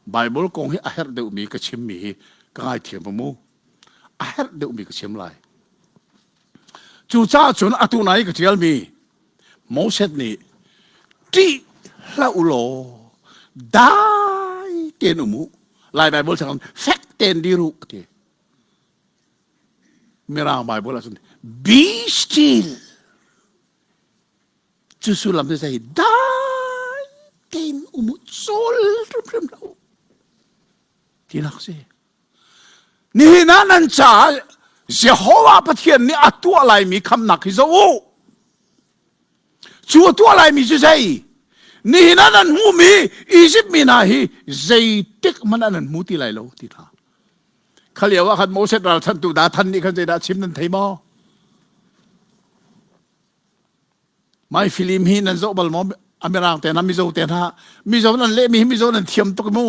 Bible kong hi a herh deuhmi ka chimmi hi ka ngaithiam mu. A herh deuhmi ka chim lai. Cucaah cun atu nai ka ṭialmi Moses nih ṭih hlah u law dai tein um u. Lai Bible chang fek tein dir u a ti. Mirang Bible ahcun be still. Cu sullam cu zei dai tein um u cawl hrimhrim hlah u. Tinak si. Nihin ah nan caah Jehovah Pathian nih a tuah laimi khamnak hi zoh u. Cu a tuah laimi cu zei? Nihin ah nan hmuhmi Izipt mi hna hi zeitik hmanh ah nan hmu ti lai lo ti hna. Kha lio ah khan Moses ralchanhtu Dathan nih khan zeidah chim nan thei maw? Mai film hi nan zoh bal maw? A mirang te hna, Mizo te hna, Mizo nan lehmi hi Mizo nan thiam tuk mu.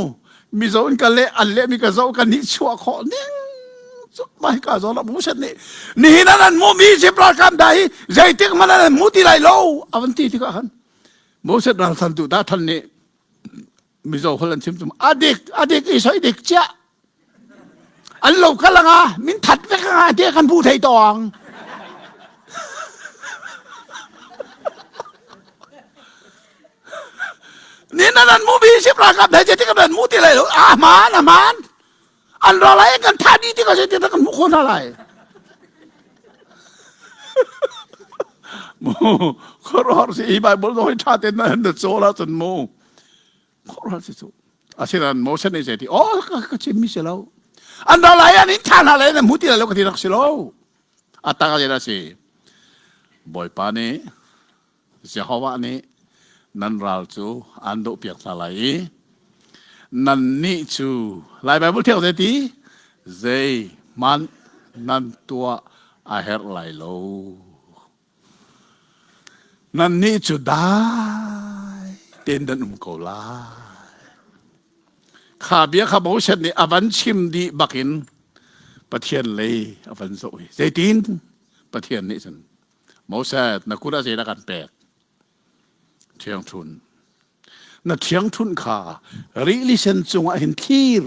Mizo in ka leh, an lehmi ka zoh kan nih chuah khawh ning mai ka zo la mu set nih nihin an an mu mi Egypt ralkap da hi zeitik hmanh an mu ti lai lo a van ti tikah khan Moses ralchan tu da than nih Mizo hol an chim tum adik adik i soi dik chiah an lo kal anga min that vek anga te kan bu thei tawng ni nan an mu bi sip ralkap dai te kan mu ti lai lo a man a man an ra lai kan tha di ti ka se ti kan mu kho na lai mu khor si i bible zo hi tha te na na chaw la chun mu Khuaruahhar si cu. Asinain Moses nih zei ti, oh ka, ka chimmi si lo. An ral lai an in tha hna lai na hmu ti lai lo ka ti rak si lo. A tak a zei si. Bawipa nih Jehovah nih nan ral cu an doh piak hna lai i nan nih cu Lai Bible thiang zei ti zei hmanh nan tuah a herh lai lo. Nannih cu dai tein nan um ko lai. Kha bia kha Moses nih a van chim dih bakin Pathian lei a van zoh i zeitin Pathian nih cun Moses na kut ah zeidah kan pek? Ṭhiangṭhunh. Na ṭhiangṭhunh kha rili sen cungah hin thlir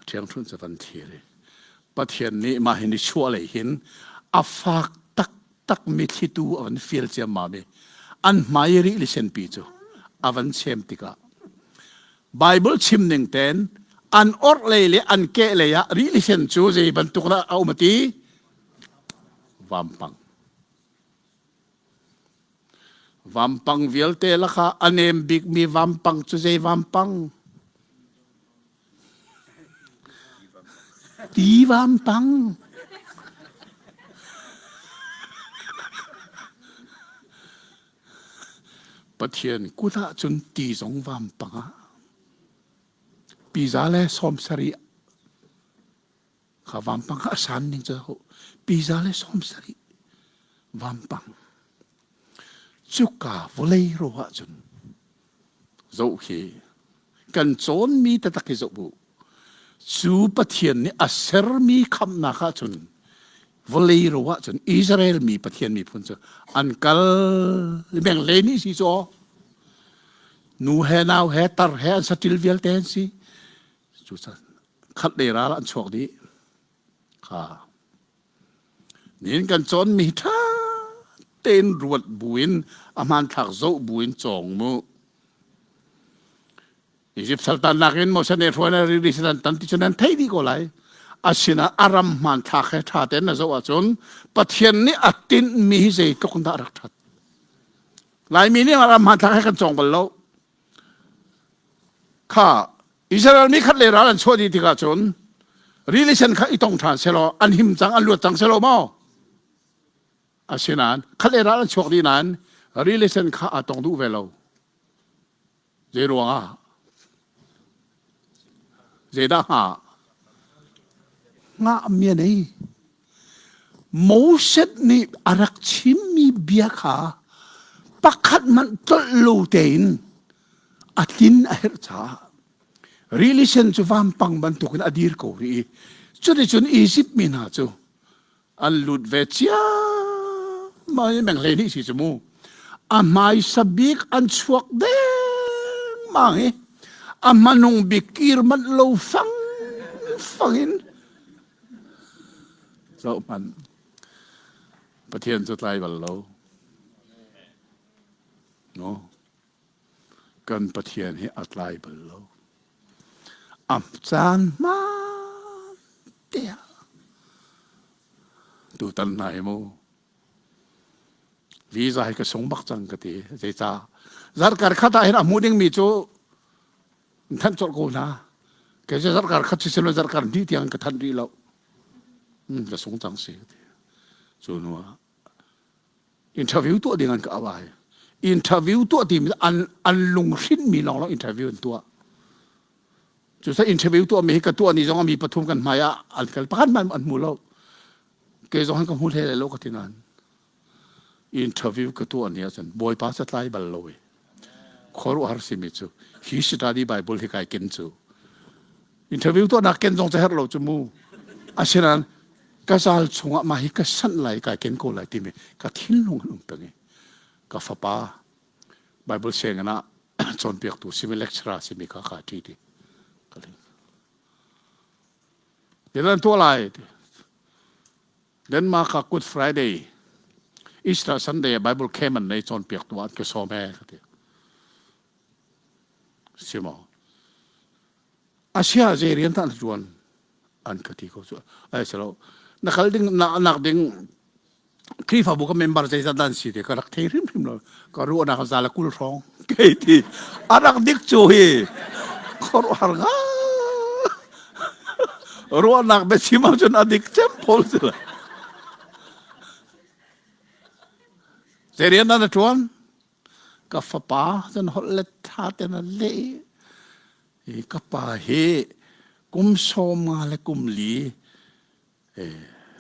Ṭhiangṭhunh cu van thlir i Pathian nih mah hi nichuah lei hin a fak taktak mi thlitu a van fial ciammam i an hmai i rili senpi cu a van chem tikah Bible chim ning tein an orhlei le an kehlei ah rili sen cu zei bantuk dah a um a ti? Vampang. Vampang vialte lakah a nem bikmi vampang cu zei vampang? Ti vampang. Pathian kut ah cun ti zong vampang ah piza le 70 Kha vampang kha a san ning cu piza le 70 vampang. Cuka vawlei ro ahcun zoh khi kan cawnmi taktak hi zoh bu. Cu Pathian nih a sermi khamhnak ahcun vawlei ro ahcun Israel mi Pathian miphun cu an kal meng le ni si cu nu he nau he tar he an satil vialte an si cu khat lei ral an chuak dih kha nihin kan cawnmi ṭha tein ruat buin a hmanthlak zoh buin cawng mu. Egypt saltan nakin Moses nih hruai na rili sen tan ti cu nan theih dih ko lai. Asinain a ram hmanthlak he ṭha tein na zoh ahcun Pathian nih a tinhmi hi zeitluk in dah a rak ṭhat. Laimi nih a ram hmanthlak he kan cawng bal lo. Kha Israel mi khat le ral an chuah dih tikah cun rili sen kha i tong ṭhan selaw an him cang an luat cang selaw maw? Asinain khat le ral an chuak dih nain rili sen kha aa tong duh ve lo. Zei ruangah? Zeidah hnga? Ngah mi a nei. Moses nih a rak chimmi bia kha pakhat hmanh tlolh lo tein a tlin a herh caah rili sen cu vampang bantukin a dir ko rih i cuticun Izipt mi hna cu an lut ve ciammam i meng 12 si cu mu a hmaisa bik an chuak dengmang i a hmanung bik kir manh lo fang fang in zoh hmanh Pathian cu tlai bal lo no kan Pathian hi a tlai bal lo a caan hmaan te ah tutan hna hi mu visa hi ka sung bak cang ka ti zeicah zarkar khat ah hin a hmu dingmi cu thanh colh ko hna kei cu zarkar khat si silo zarkar hnih tiang ka thanh rih lo ka sung cang si cu hnu ah interview tuah ding an ka auh ai interview tuah timi an an lunghrin mi lawng lawng interview an tuah cu sa interview tuah mi hi ka tuah ni zong mi pathum kan hmai ah an kal pakhat man an hmu lo ke zong han ka hmu hle lo ka ti nan interview ka tuah ni ahcun bawipa sa tlai bal lo i khuaruahhar simi cu hi study bible hi kai ken cu interview tuah nak ken zong ca herh lo cu mu asinain ka zal chungah mah hi ka sanh lai kai ken ko lai timi ka thinlung an um peng i ka fapa Bible sianginn ah cawnpiaktu simi lecturer simi kha ka ṭi ti ka ling Tilan tuah lai Denmark ah Good Friday Easter Sunday Bible camp an nei cawnpiaktu an ka sawm he ka ti simo Asia zei rian dah na ṭuan? An ka ti ko cu. Ai si lo. Na kal ding na nak ding Khrihfabu ka member zeizat dan si ti ka rak thei hrimhrim lo. Ka ruahnak za le 20 hrawng. Kei ti a rak dik cu hi khuaruahhar nga. Ruahnak biachim ahcun a dik cem pawl si lo. Zei rian dah na ṭuan? Ka fapa cun holh le ṭha ten a leh i ka pa hi kum 50 le kum li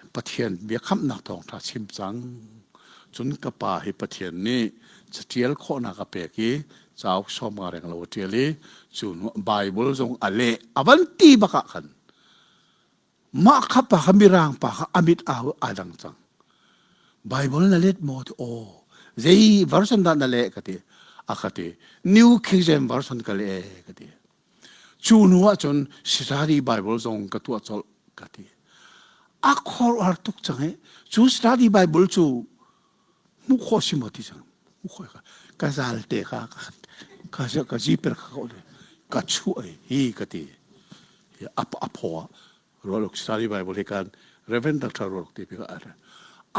Pathian biakamnak thawngṭha chim cang. Cun ka pa hi Pathian nih caṭial khawhnak a pek i cauk 50 reng lo a ṭial i cu hnu Baibal zong a leh a van ti bak ah khan Mah kha pa kha mirang pa kha a mit au aa dang cang. Bible na let maw ti aw zei version dah na leh ka ti a ka ti New King James version ka leh ka ti cu hnu ah cun study Bible zong ka tuah colh ka ti a khuaruahhar tuk cang i cu study Bible cu hmuh khawh si maw ti cang hmuh khawh ka ka zal te ka ka ka zipper ka ka ka chuah hi ka ti a a phaw ah rualuk study bible hi kan Reverend Dr. Rualuk ti pi ka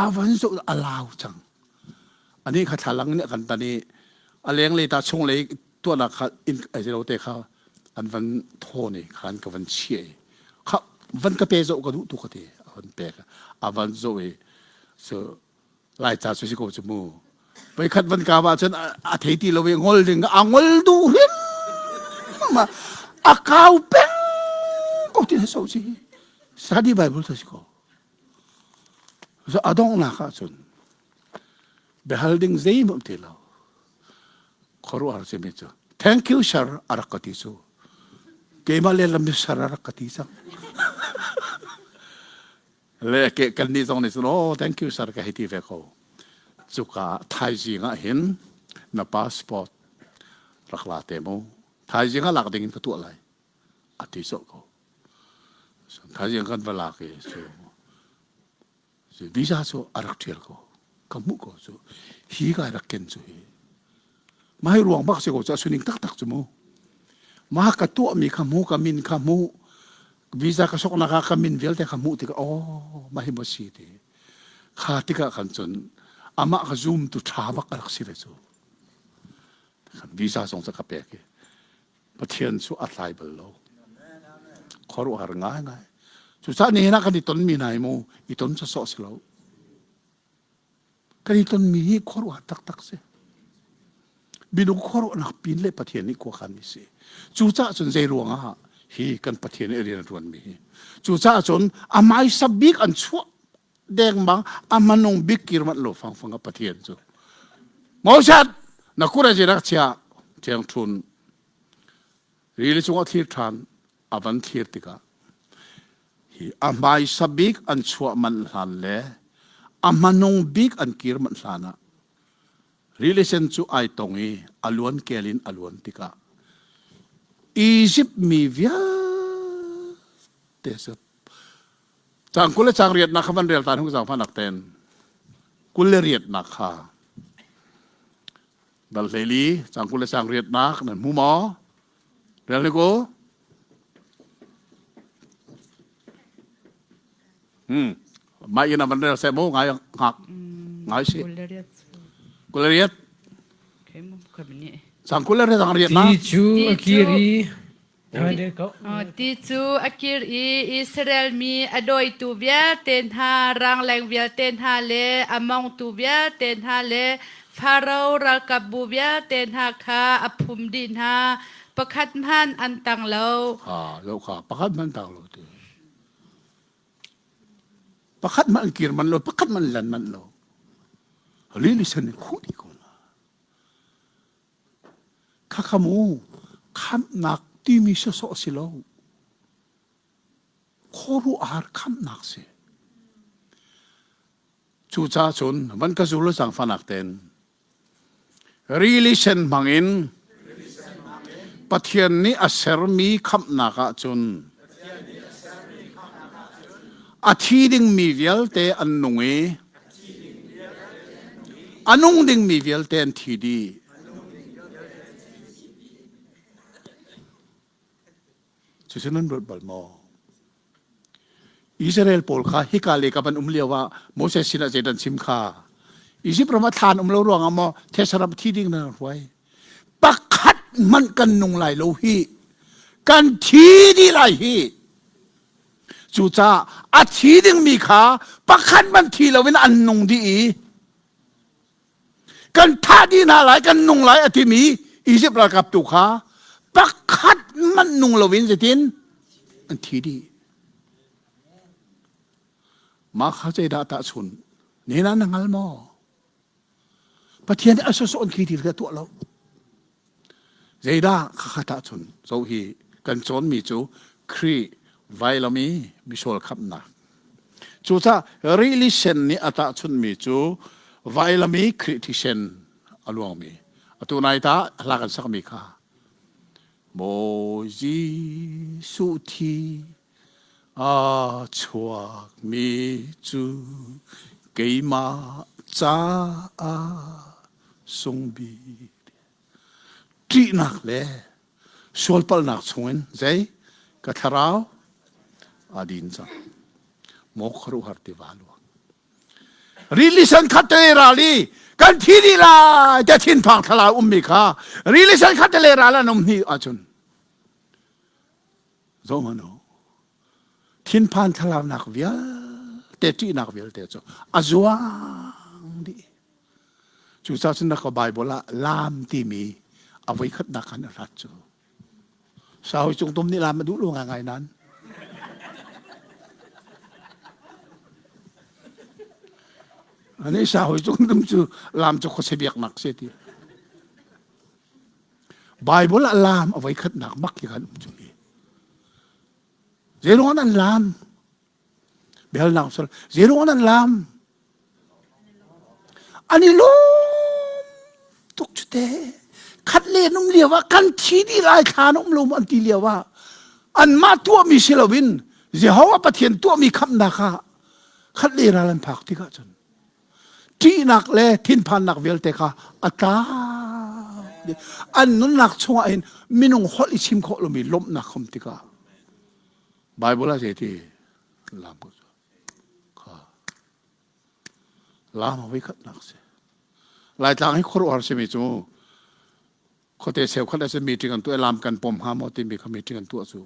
a van zo a lau cang ani kha thlalang nih kan tan i a leng lei ta chung lei tuahnak kha in ai te kha an van thawn i khan ka van chiah i kha van ka pe zoh ka duh tu ka ti a van pek a van zoh i so Laica cu si ko cu mu. Voikhat van ka ah cun a thei ti lo i ngol ding a ngol duh hrim a kau peng ko ti so si study bible si ko so a donghnak ah cun biahal ding zeihmanh ti lo khuaruahhar simi cu thank you sir a rak ka ti cu keimah le lam sir a rak ka ti cang Le ke kan nih zong nih cun oh thank you sir ka hei ti ve ko. Cuka thaizing ah hin na passport rak la te mu. Thaizing ah lak ding in ka tuah lai. A ti sawh ko. Thaizing kan va lak i cu visa cu a rak ṭial ko. Ka hmuh ko cu. Hi ka rak ken cu hi. Mah hi ruang bak si ko cu a suning taktak cu mu. Mah ka tuahmi kha hmu, ka min kha hmu, visa ka soknak ah ka min vialte kha hmuh tikah oh mah hi maw si ti. Kha tikah khan cun amah ka zoom tu ṭha bak a rak si ve cu. Visa zong cu ka pek i Pathian cu a tlai bal lo. Khuaruahhar ngaingai. Cucaah nihin ah kan i tonmi hna hi mu i ton sawsawh si lo. Kan i tonmi hi khuaruahhar taktak si. Minung khuaruahnak pin le Pathian nih khuakhanmi si. Cucaah cun zei ruangah hi kan Pathian nih rian a ṭuanmi hi. Cucaah cun a hmaisa bik an chuah dengmang a hmanung bik kir manh lo fangfang a Pathian cu. Moses na kut a rak chia ṭhiang ṭhun rili cungah thlir ṭhan a van thlir tikah hi a hmaisa bik an chuah manh hlan le a hmanung bik an kir manh hlan ah rili sen cu ai tong i a luan kel in a luan tikah Izipt mi vialte cu cang 20 le cang riatnak kha van rel ta hung zaangfahnak ten 28nak kha dal 14 cang 20 le cang riatnak nan hmu maw Rel ni ko. Hmm. Mai ina van rel se mo ngai ngak ngai si. Kulariat. Sang kulariat ang riat na. Ti cu a kir i Ti cu a kir i Israel mi a dawitu vialte hna, rangleng vialte hna le a mongtu vialte hna le Faro ralkapbu vialte hna kha a phum dih hna. Pakhat hmanh an tang lo. Ha, lo kha pakhat hmanh tang lo ti. Pakhat hmanh an kir man lo, pakhat hmanh lan man lo. Lili sen in khuh dih ko na. Khakha mu, khamhnak timi sawsawh si lo. Khuaruahhar khamhnak si. Cucaah cun van ka zul zaangfahnak tein rili sen hmangin Pathian nih a sermi khamhnak ah cun a thi dingmi vialte an nung i a nung dingmi vialte an thi dih. Cucu nan ruat bal maw? Israel pawl kha hika le ka van um lio ah Moses sinah zeidah an chim kha? Izipt ram ah thlan um lo ruangah maw these ram thi ding nan hruai? Pakhat hmanh kan nung lai lo hi. Kan thi dih lai hi. Cucaah a thi dingmi kha pakhat hmanh thi loin an nung dih i kan thah dih hna lai kan nung lai a timi Egypt ralkap tu kha pakhat hmanh nung loin zeitin an thi dih mah kha zeidah tahchun nena na hngal maw Pathian nih a sawsawh an khi thil kha tuah lo zeidah kha kha tahchun zo hi kan cawnmi cu Khrih vailam i misual khamhnak Cucaah rili sen nih a tahchunhmi cu vailam i Khrih thisen a luangmi atu nai ta hla kan sakmi kha Mawi Jesuh thi a chuakmi cu keimah caah sungbik ṭihnak le sualpalhnak chungin zei ka thlarau a din cang maw khuaruahhar tiva luang rili sen khat te ral i kan thi dih lai te thinphang thlarau ummi kha rili sen khat te le ral an um hni ahcun zoh hmanh u thinphan thlaraunak vialte ṭihnak vialte cu a zuang dih Cucaah cun na ka Bible ah laam timi a voikhatnak khan a hlat cu. Sahawi cungtum nih laam a duh lo ngaingai nain. Ani sahawi cungtum cu laam cu khuase biaknak si ti. Bible ah laam a voikhatnak mak hi kan um cu hi. Zeiruang an laam? Biahalnak sal zeiruang an laam? An i lawm tuk cu te. Khat le an um lio ah kan thi dih lai thla an um lo an ti lio ah anmah tuahmi si loin Jehovah Pathian tuahmi khamhnak ah khat le ral an phak tikah cun ṭihnak le thinphannak vialte kha a tlau. An nunnak chungah hin minung holh i chim khawh lomi lawmhnak khom tikah Bible ah zeiti lam ko cu kha lam a voikhatnak si. Laitlang hi khuaruahhar simi cu khuate cheukhat ah cun meeting an tuah lam kan pom hnga maw timi kha meeting an tuah cu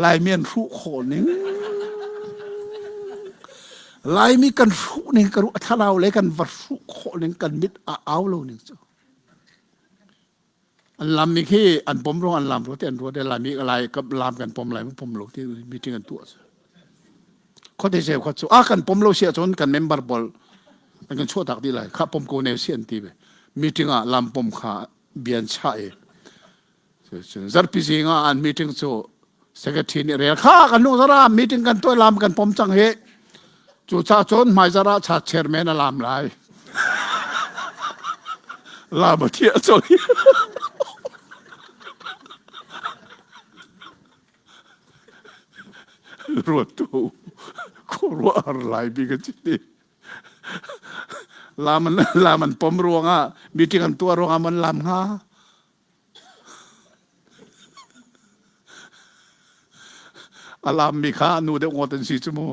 Laimi an hruh khawh ning Laimi kan hruh ning ka ruh thlarau le kan va hruh khawh ning kan mit a au lo ning cu an lam mi khi an pom ruang an lam ruat an ruat Laimi lai lam kan pom lai pom lo ti meeting an tuah cu khuate cheu khat cu a kan pom lo si ahcun kan member pawl an kan chuah tak dih lai kha pom ko ne si an ti ve meeting ah lam pom kha bian chah i zarpi zing ah an meeting cu secretary nih rel kha kan nu zara meeting kan tuah lam kan pom cang hi cu cha cun hmai zara cha chairman a lam lai lam a thiah choi Ruat tu khuaruahhar lai bik a si. Lam an, lam an pom ruangah meeting an tuah ruangah man lam hnga. A lam mi kha nu deuh ngawt an si cu mu.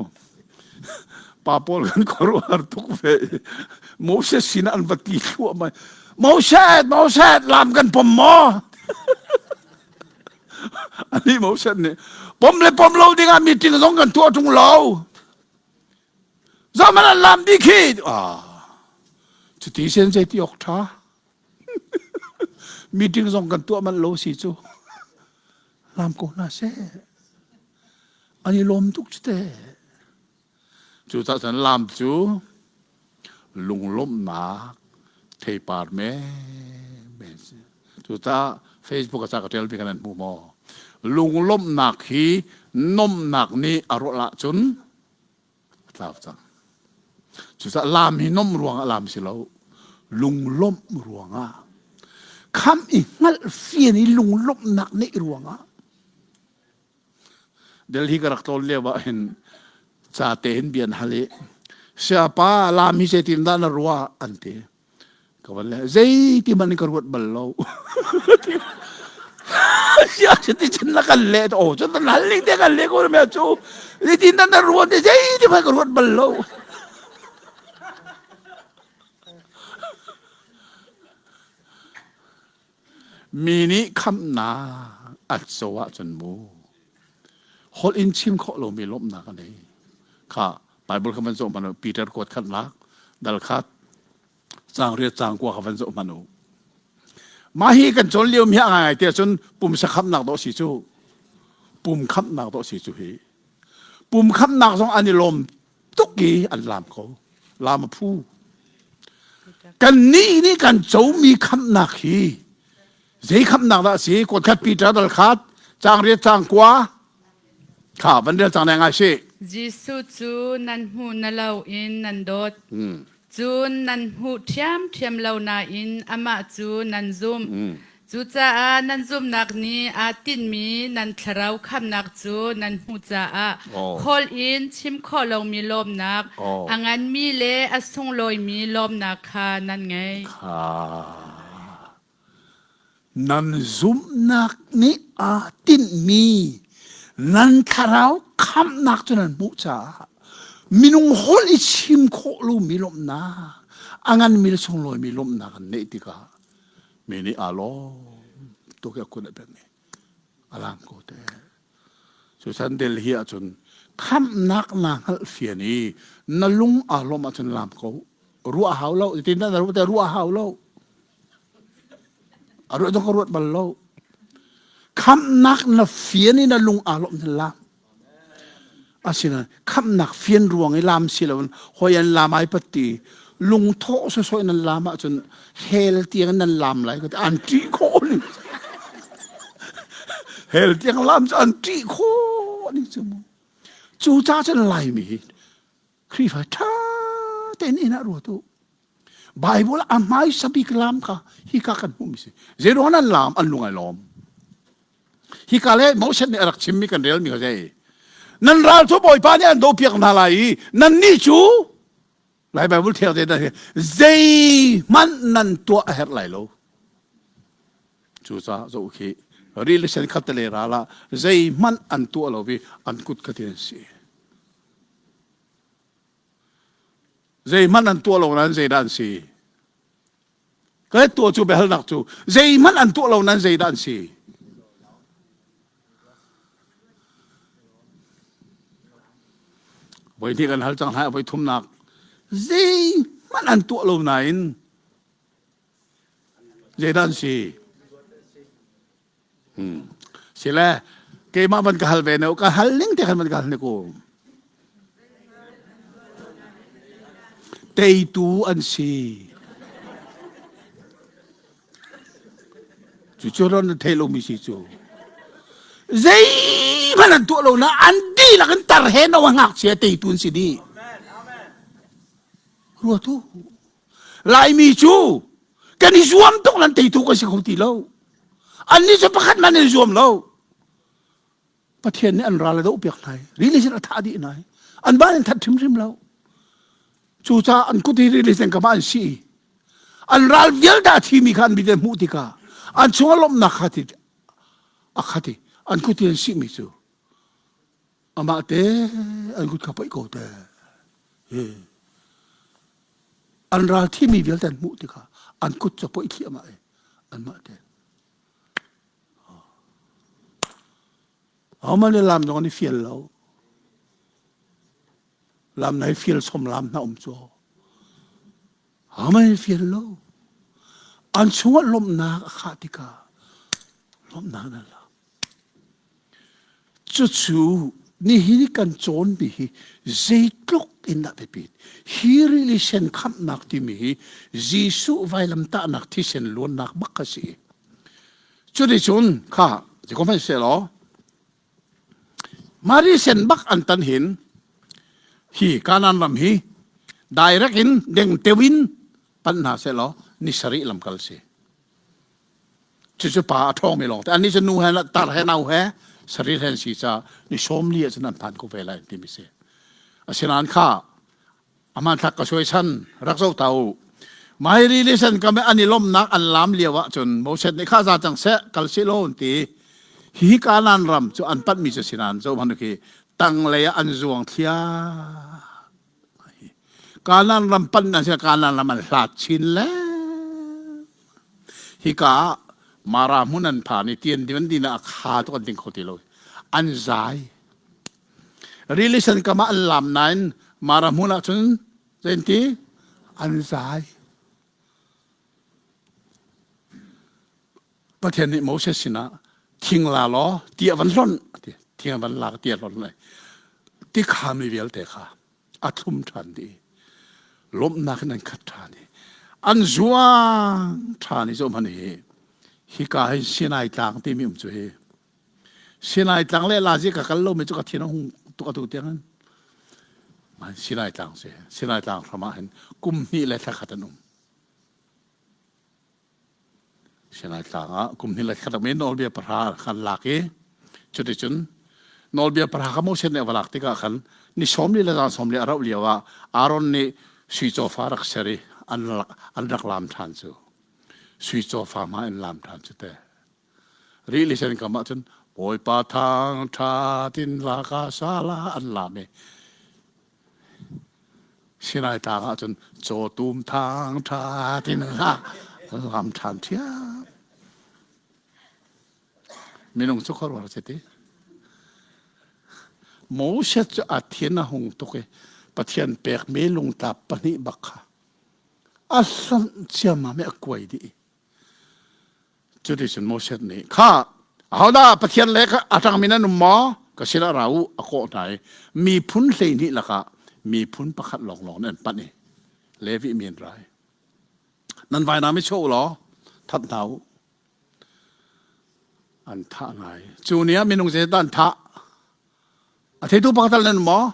Pa pawl kan khuaruahhar tuk ve. Moses sinah an va ti thluahmah. Moses, Moses, lam kan pom maw? Ani Moses nih pom le pom lo dingah meeting zong kan tuah ṭung lo. Zaman an lam dih khi. Ah, cuti sen zei ti awk ṭha. meeting zong kan tuah manh lo si cu. Lam ko hna seh. An i lawm tuk cu te. Cucaah cun lam cu lunglawmhnak theipar menmen si. Cucaah Facebook ah ca ka ṭialmi kha nan hmu maw? Lunglawmhnak hi nomhnak nih a rawlh ahcun a tlau cang. Cucaah lam hi nomh ruangah lam si lo, lunglawmh ruangah khamh i hngalh fian i lunglawmhnak neih ruangah Delhi ka rak tlawn lio ah hin ca te in bia an hal i siapa lam hi zeitin dah na ruah an ti. Ka van le zeiti hmanh in ka ruat bal lo. Sia ti cun na kan leh oh cun na hal ning te kan leh ko me cu zeitin dah na ruat zeiti hmanh ka ruat bal lo. Mi nih khamhnak an co ahcun mu holh in chim khawh lomi lawmhnak a nei. Kha Bible kha van zoh hmanh u. Peter kuat khatnak dal khat caang riat caang kua kha van zoh hmanh u. Mah hi kan cawn lio mi a ngai te ahcun pumsa khamhnak dawh si cu pum khamhnak dawh si cu hi pum khamhnak zong an i lawm tuk i an laam ko laam a phu kan nih nih kan comi khamhnak hi zei khamhnak dah a si kuatkhat Peter dal khat caang riat caang kua kha van rel cang ne ngai si Jesuh cu nan hmuh na lo in nan dawt Cun nan hmuh ṭhiamṭhiam lo nain amah cu nan zumh. Cucaah nan zumhnak nih aa tinhmi nan thlarau khamhnak cu nan hmuh caah holh in chim khawh lomi lawmnak, a nganmi le a sunglawimi lawmnak kha nan ngei. Nan zumhnak nih aa tinhmi nan thlarau khamhnak cu nan hmuh caah minung holh i chim khawh lomi lawmhnak, a nganmi le sunglawimi lawmhnak an neih tikah mi nih aa lawm tuk i a kun a pek i a lang ko te. Cu san Delhi ahcun khamhnak naa hngalh fian i na lung aa lawmh ahcun laam ko. Ruah hau lo. Tin na ruah ruah hau lo. A ruah zong ka ruat bal lo. Khamhnak na fian i na lung aa lawmh na laam. Asinain khamhnak fian ruang i laam si loin hoi an laam ai pat ti lungthawh sawsawh in an laam ahcun hell tiang in nan laam lai ka ti an ṭih khawh ning hell tiang laam cu an ṭih khawh ning cu mu cu ca cun Laimi hi Khrihfa ṭha tein inn ah ruat u Bible a hmaisa bik laam kha hika kan hmuhmi si. Zeiruang an laam an lung ai lawm. Hika le Moses nih a rak chimmi kan relmi kha zei. Nan ral cu Bawipa nih an dopiak hna lai i nannih cu. Lai Bible thiang te zeihmanh nan tuah a herh lai lo. Cucaah zoh khi rili sen khat le ral ah zeihmanh an tuah lo i an kut kha ti an si. Zeihmanh an tuah lo nain zeidah an si? Ka tuah cu biahalnak cu zeihmanh an tuah lo nain zeidah an si? Voi hnih kan hal cang hna voi thumnak zeihmanh an tuah lo nain zeidah an si? Hmm. Sile keimah van ka hal ve ne ka hal ning te khan van ka hal ne ko. Teitu an si. Cu cu ron na thei lomi si cu. Zeihmanh an tuah lo na an dihlak in tar he no a ngakchia teitu an si dih. Ruatu. Laimi cu kan i zuam tuk nan teitu kan si kho ti lo. Annih cu pakhat man in zuam lo. Pathian nih an ral a doh piak hna i rili sin a thah dih hna i an ban in that hrimhrim lo. Cucaah an kut hi rili sen kam ah an si i an ral vialte a thimi kha an mit in hmuh tikah an chungah lawmhnak kha ti a khat i an kut i an sihmi cu amah te an kut kha poih ko te. An ral thimi vialte an hmuh tikah an kut cu poih thliahmah i anmah te. Ahohmanh nih lam zong an i fial lo. Lam na i fial som lam hna um cu. Ahohmanh i fial lo. An chungah lawmhnak a khah tikah lawmhnak nan la. Cucu nihin i kan cawnmi hi zeitluk in dah biapit. Hi rili sen khamhnak timi hi Jesuh vailamtahnak thisen luannak bak a si. Cuticun kha ko hmanh sehlaw Mari sen bak an tan hin hi Kanaan ram hi direct in dengteo in pan hna sehlaw ni sarih lamkal si. Cucu pa a ṭhawngmi lawng te. Annih cu nu he tar he nau he sarir he an si caah ni sawm li ah cun an phan ko ve lai timi si. Asinain kha a hmanthlak ka suai chan rak zoh ta u. Mai rili sen kam i an i lawmhnak an laam lio ah cun Moses nih kha za cang seh kal sih law an ti. Hihi Kanaan ram cu an panhmi cu si nain zoh hmanh khi tanglei ah an zuang thliah. Kanaan ram panh an si Kanaan ram an hlat chin le hika ah Mara hmun an phan i tian din din ah a kha tuk an ding kho ti lo an zai rili sen kam ah an lam nain Mara hmun ah cun zeinti an zai Pathian nih Moses sinah thing la law ti a van hlonh ti thing a van lak ti a hlonh lai ti kha mi vialte kha a thlum ṭhan dih lawmhnak in an khat ṭhan i an zuang ṭhan i zoh hmanh hi hika hin Sinai tlang timi um cu hi Sinai tlang le Lazi ka kal lomi cu ka thin a hung tuk atu tiang in Sinai tlang si Sinai tlang hram ah hin kum hnih le thla khat an um Sinai tlang ah kum hnih le khat mi nawlbia pahra khan lak i cuticun nawlbia pahra kha Moses nih a va lak tikah khan ni sawm li le zan sawm li a rauh lio ah Aaron nih sui cawfa rak ser i an rak, an rak laam ṭhan cu sui cawfa hma in laam ṭhan cu te rili sen kam ah cun Bawipa thang ṭha tin la ka sala an laam i Sinai tlang ah cun cawtum thang ṭha tin lam ṭhan ṭhiam. Minung cu khuaruahhar si ti. Moses cu a thin a hung tuk i Pathian pekmi lungtlap pahnih bak kha a hlonh ciammam i a kuai dih. Cuticun Moses nih, Kha, ahodah Pathian le a ṭangmi nan um maw? Ka sinah ra u, a kawh hna i miphun 12 lakah miphun pakhat lawnglawng nih an panh i Levi mi an ra i nan vainam i chuah u law that hna u. An thah ngai. Cu ni ah minung zeidah an thah? A theitu pakhat tal nan um maw?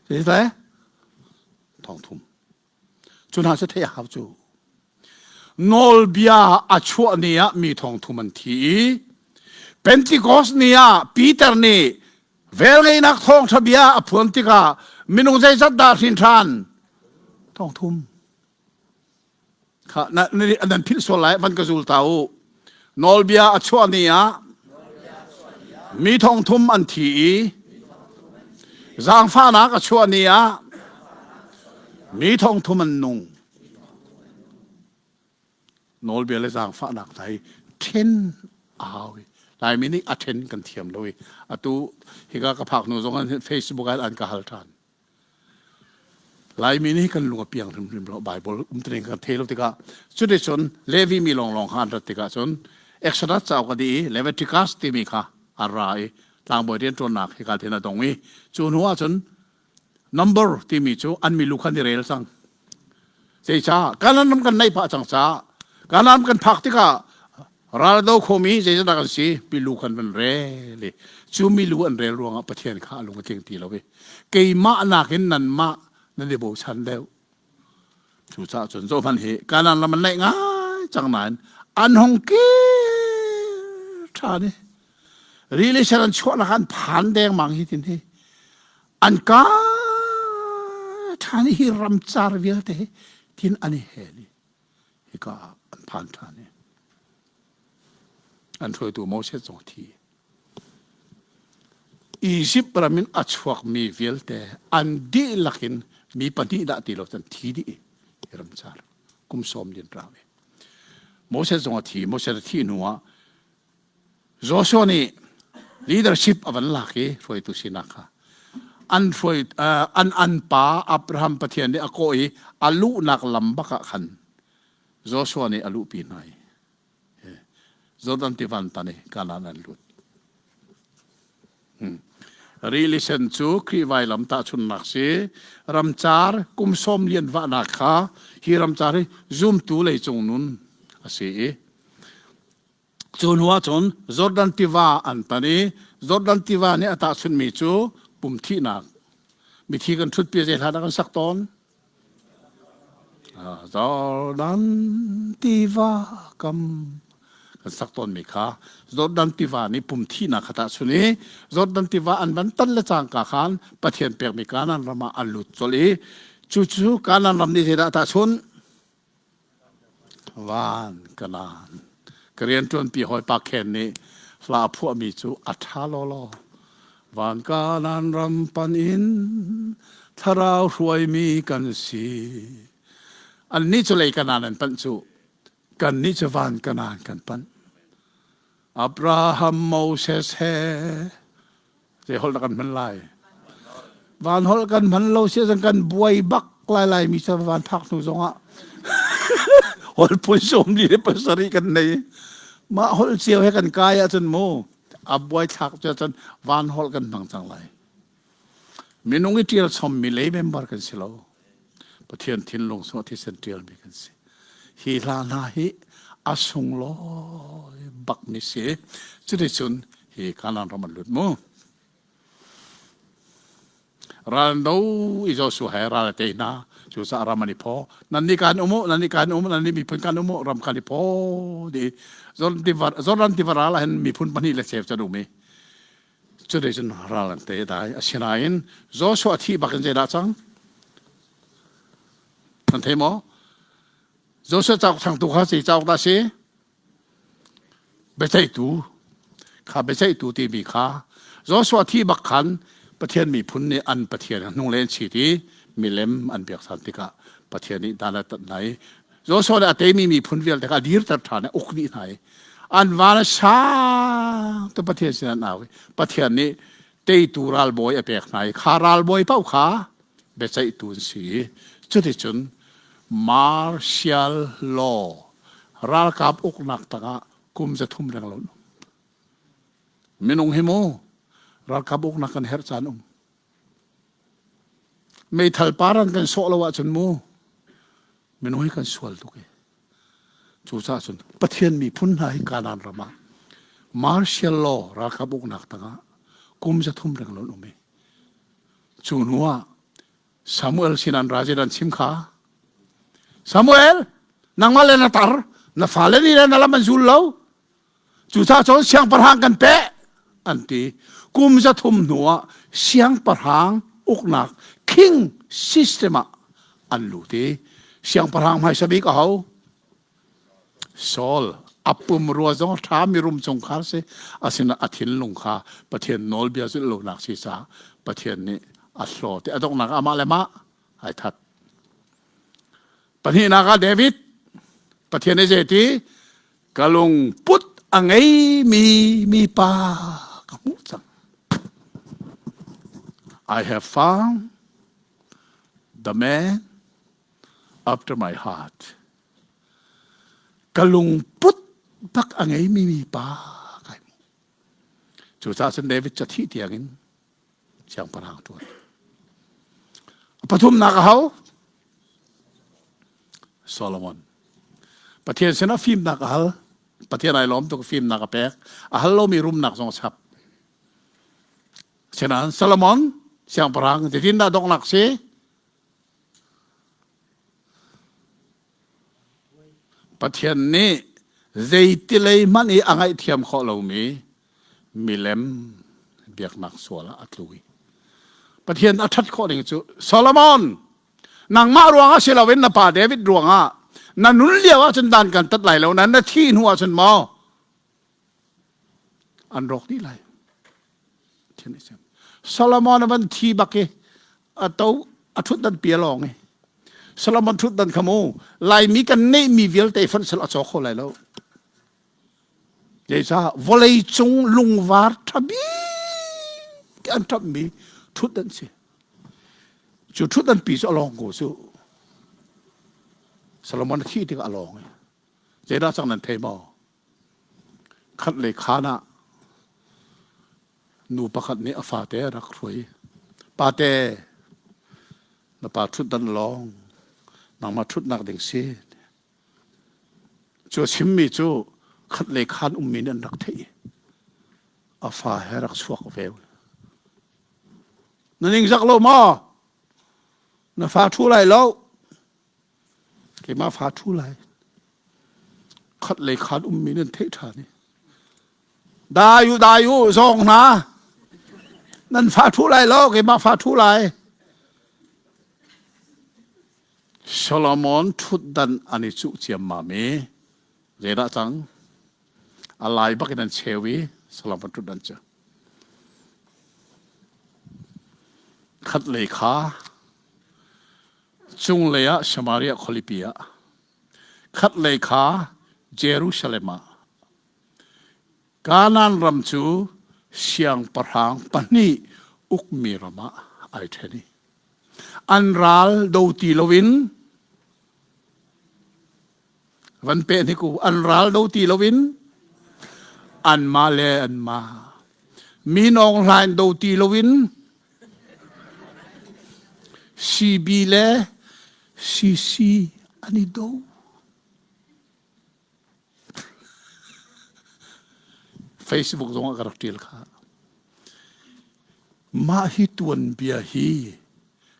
Zeidah? Thong thum. Cu hna cu theih a hau cu. Nawlbia a chuah ni ah mi thong thum an thi i Pentecost ni ah Peter nih velngeihnak thawngṭha bia a phuan tikah Minung zeizat dah hrin ṭhan? 3000. Kha na, nan philh sual lai van ka zul ta u. Nawlbia a chuah ni ah mi 3000 an thi i zaangfahnak a chuah ni ah mi 3000 an nung. Nawlbia le zaangfahnak hna hi ṭhen a hau i Laimi nih a ṭhen kan thiam lo i atu hika ka phak hnu zong ah Facebook ah an ka hal ṭhan. Laimi nih kan lung a piang hrimhrim lo Bible umtuning kan thei lo tikah cuticun Levi mi lawnglawng kha an rat tikah cun Exodus cauk a dih i Leviticus timi kha a ra i tlangbawi rianṭuannak hika thin a dong i cu hnu ah cun number timi cu an milu kha an i rel cang. Zeicah Kanaan ram kan naih pah cang caah Kanaan kan phak tikah ral do khomi zeizat kan si milu kan van rel i cu milu an rel ruangah Pathian kha a lung a tling ti lo i keimah nakin nanmah nan i bochan deuh. Cucaah cun zohhmanh hi Kanaan ram an naih ngai cang nain an hong kir ṭhan i rili sen an chuahnak an phan dengmang hi tin hi an ka ṭhan i hi ramcar vialte hi tin an i hel i hika ah an phan ṭhan i an hruaitu Moses zong a thi. Izipt ram in a chuakmi vialte an dihlak in mi pahnih dah ti lo cun thi dih i ramcar kum sawm din rau i Moses zong a thi. Moses a thih hnu ah Joshua nih leadership a van lak i hruaitu sinak kha an hruai an an pa Abraham Pathian nih a kawh i a luhnak lam bak ah khan Joshua nih a luhpi hna i Jordan tivan tan i Kanaan an lut. Hmm. Rili sen cu Khrih vailam tahchunnak si. Ramcar kum sawm lian vahnak kha hi ramcar hi zumtu leicung nun a si i Cu hnu ahcun Jordan tiva an tan i Jordan tiva nih a tahchunhmi cu pum thihnak. Mithi kan ṭhutpi zei hla dah kan sak tawn? Jordan tiva kam kan sak tawnmi kha Jordan tiva nih pum thihnak kha tahchun i Jordan tiva an van tan le cangka khan Pathian pekmi Kanaan ram ah an lut colh i cucu Kanaan ram nih zeidah a tahchunh? Van Kanaan. Ka rianṭuanpi hawipa Ken nih hla a phuahmi cu a ṭha lawlaw. Van Kanaan ram pan in thlarau hruaimi kan si. Annih cu lei Kanaan an panh cu. Kannih cu van Kanaan kan panh. Abraham, Moses he Zei holh dah kan hman lai? Van holh kan hman lo si ahcun kan buai bak lai lai mi cu van phak hnu zongah holh phun 47 kan nei. Mah holh cio he kan kai ahcun mu a buai thlak cu ahcun van holh kan hmang cang lai. Minung i ṭial chommi lei member kan si lo. Pathian thinlung sungah thisen ṭialmi kan si. Hi hla hna hi a sunglawi bakmi si. Cuticun hi Kanaan ram an lut mu. Ral an do i Joshua he ral a tei hna. Cucaah ram an i phaw. Nan nih kan um u, nan nih kan um, nan nih miphun kan um u, ram kan i phaw dih. Jordan tiva ral ah hin miphun pahnih le cheu can um i Cuticun ral an tei dai. Asinain Joshua thih bak in zeidah cang? Nan thei maw? Joshua cauk changtu kha zei cauk dah si? Biaceihtu. Kha biaceihtu timi kha Joshua thih bak khan Pathian miphun nih an Pathian hnung le an chit i milem an biak ṭhan tikah Pathian nih dan a tat hna i Joshua nih a teimi miphun vialte kha a dirter ṭhan i a uk dih hna i an van a sang tu Pathian sin an au i Pathian nih teitu ralbawi a pek hna i kha ralbawi paoh kha biaceihtu an si i cuticun martial law ralkap uknak tangah kum 300 reng lo minung hi mu ralkap uknak kan herh caan um meithal par an kan sawh lo ahcun mu minung hi kan sual tuk i cucaah cun Pathian miphun hna hi Kanaan ram ah martial law ralkap uknak tangah kum 300 reng lo an um i cu hnu ah Samuel sin an ra an chim kha Samuel nangmah le na tar na fale nih le na lam an zul lo Cucaah cun siangpahrang kan peh an ti. Kum 300 hnu ah siangpahrang uknak king system ah an lut i siangpahrang hmaisa bik aho Saul a pumrua zong a ṭha mirum chungkhar si asinain a thinlung kha Pathian nawlbia zulh lonak si caah Pathian nih a hlawt i a donghnak ah amah le mah ai that. Pahnihnak ah David Pathian nih zeiti ka lungput a ngeimi mipa ka hmuh cang. I have found the man after my heart. Ka lungput bak a ngeimi mipa kai hmuh. Cucaah cun David cu thih tiangin siangpahrang ṭuan. A pathumnak a ho? Solomon. Pathian sinah fimnak a hal. Pathian ai lawm tuk fimnak a pek. A hal lomi rumnak zong a chap. Asinain Solomon siangpahrang zeitindah donghnak si? Pathian nih zeitilei hmanh i a ngaihthiam khawh lomi milem biaknak sual ah a tlu i Pathian a ṭhat khawh ning cu Solomon nangmah ruangah si loin na pa David ruangah na nun lio ahcun dan kan tat lai lo na na thih hnu ahcun maw an rawk dih lai Solomon a van thi bak i a to a ṭhutdan pi a lawng i Solomon ṭhutdan kha mu Laimi kan neihmi vialte fonh sel a caw kho lai lo zeicah vawlei cung lungvar ṭha bik an ṭamhmi ṭhutdan si cu ṭhutdan pi cu a lawng ko cu Solomon a thih tikah a lawng i zeidah cang nan thei maw Khat le khaan ah nu pakhat nih a fate a rak hruai. Pate, na pa ṭhutdan lawng nangmah ṭhutnak ding si. Cu a chimmi cu khat le khaan ummi nih an rak theih. A fa he rak chuak ve. Na ningzak lo maw? Na fa ṭhu lai lo. Keimah fa ṭhu lai. Khat lei khan ummi nan theih ṭhan i. Dai u, dai u, zawng hna. Nan fa ṭhu lai lo, keimah fa ṭhu lai. Solomon ṭhutdan an i cuh ciammam i zeidah cang? A lai bak in an cheu i Solomon ṭhutdan cu. Khat lei kha Cunglei ah Samaria khualipi ah, khatlei kha Jerusalem ah. Kanaan ram cu siangpahrang pahnih ukmi ram ah ai ṭhen i an ral do ti loin van pe hnik u an ral do ti loin anmah le anmah mi nawng hlain do ti loin CB le CC an i do. Facebook zong ah ka rak ṭial kha. Mah hi tuanbia hi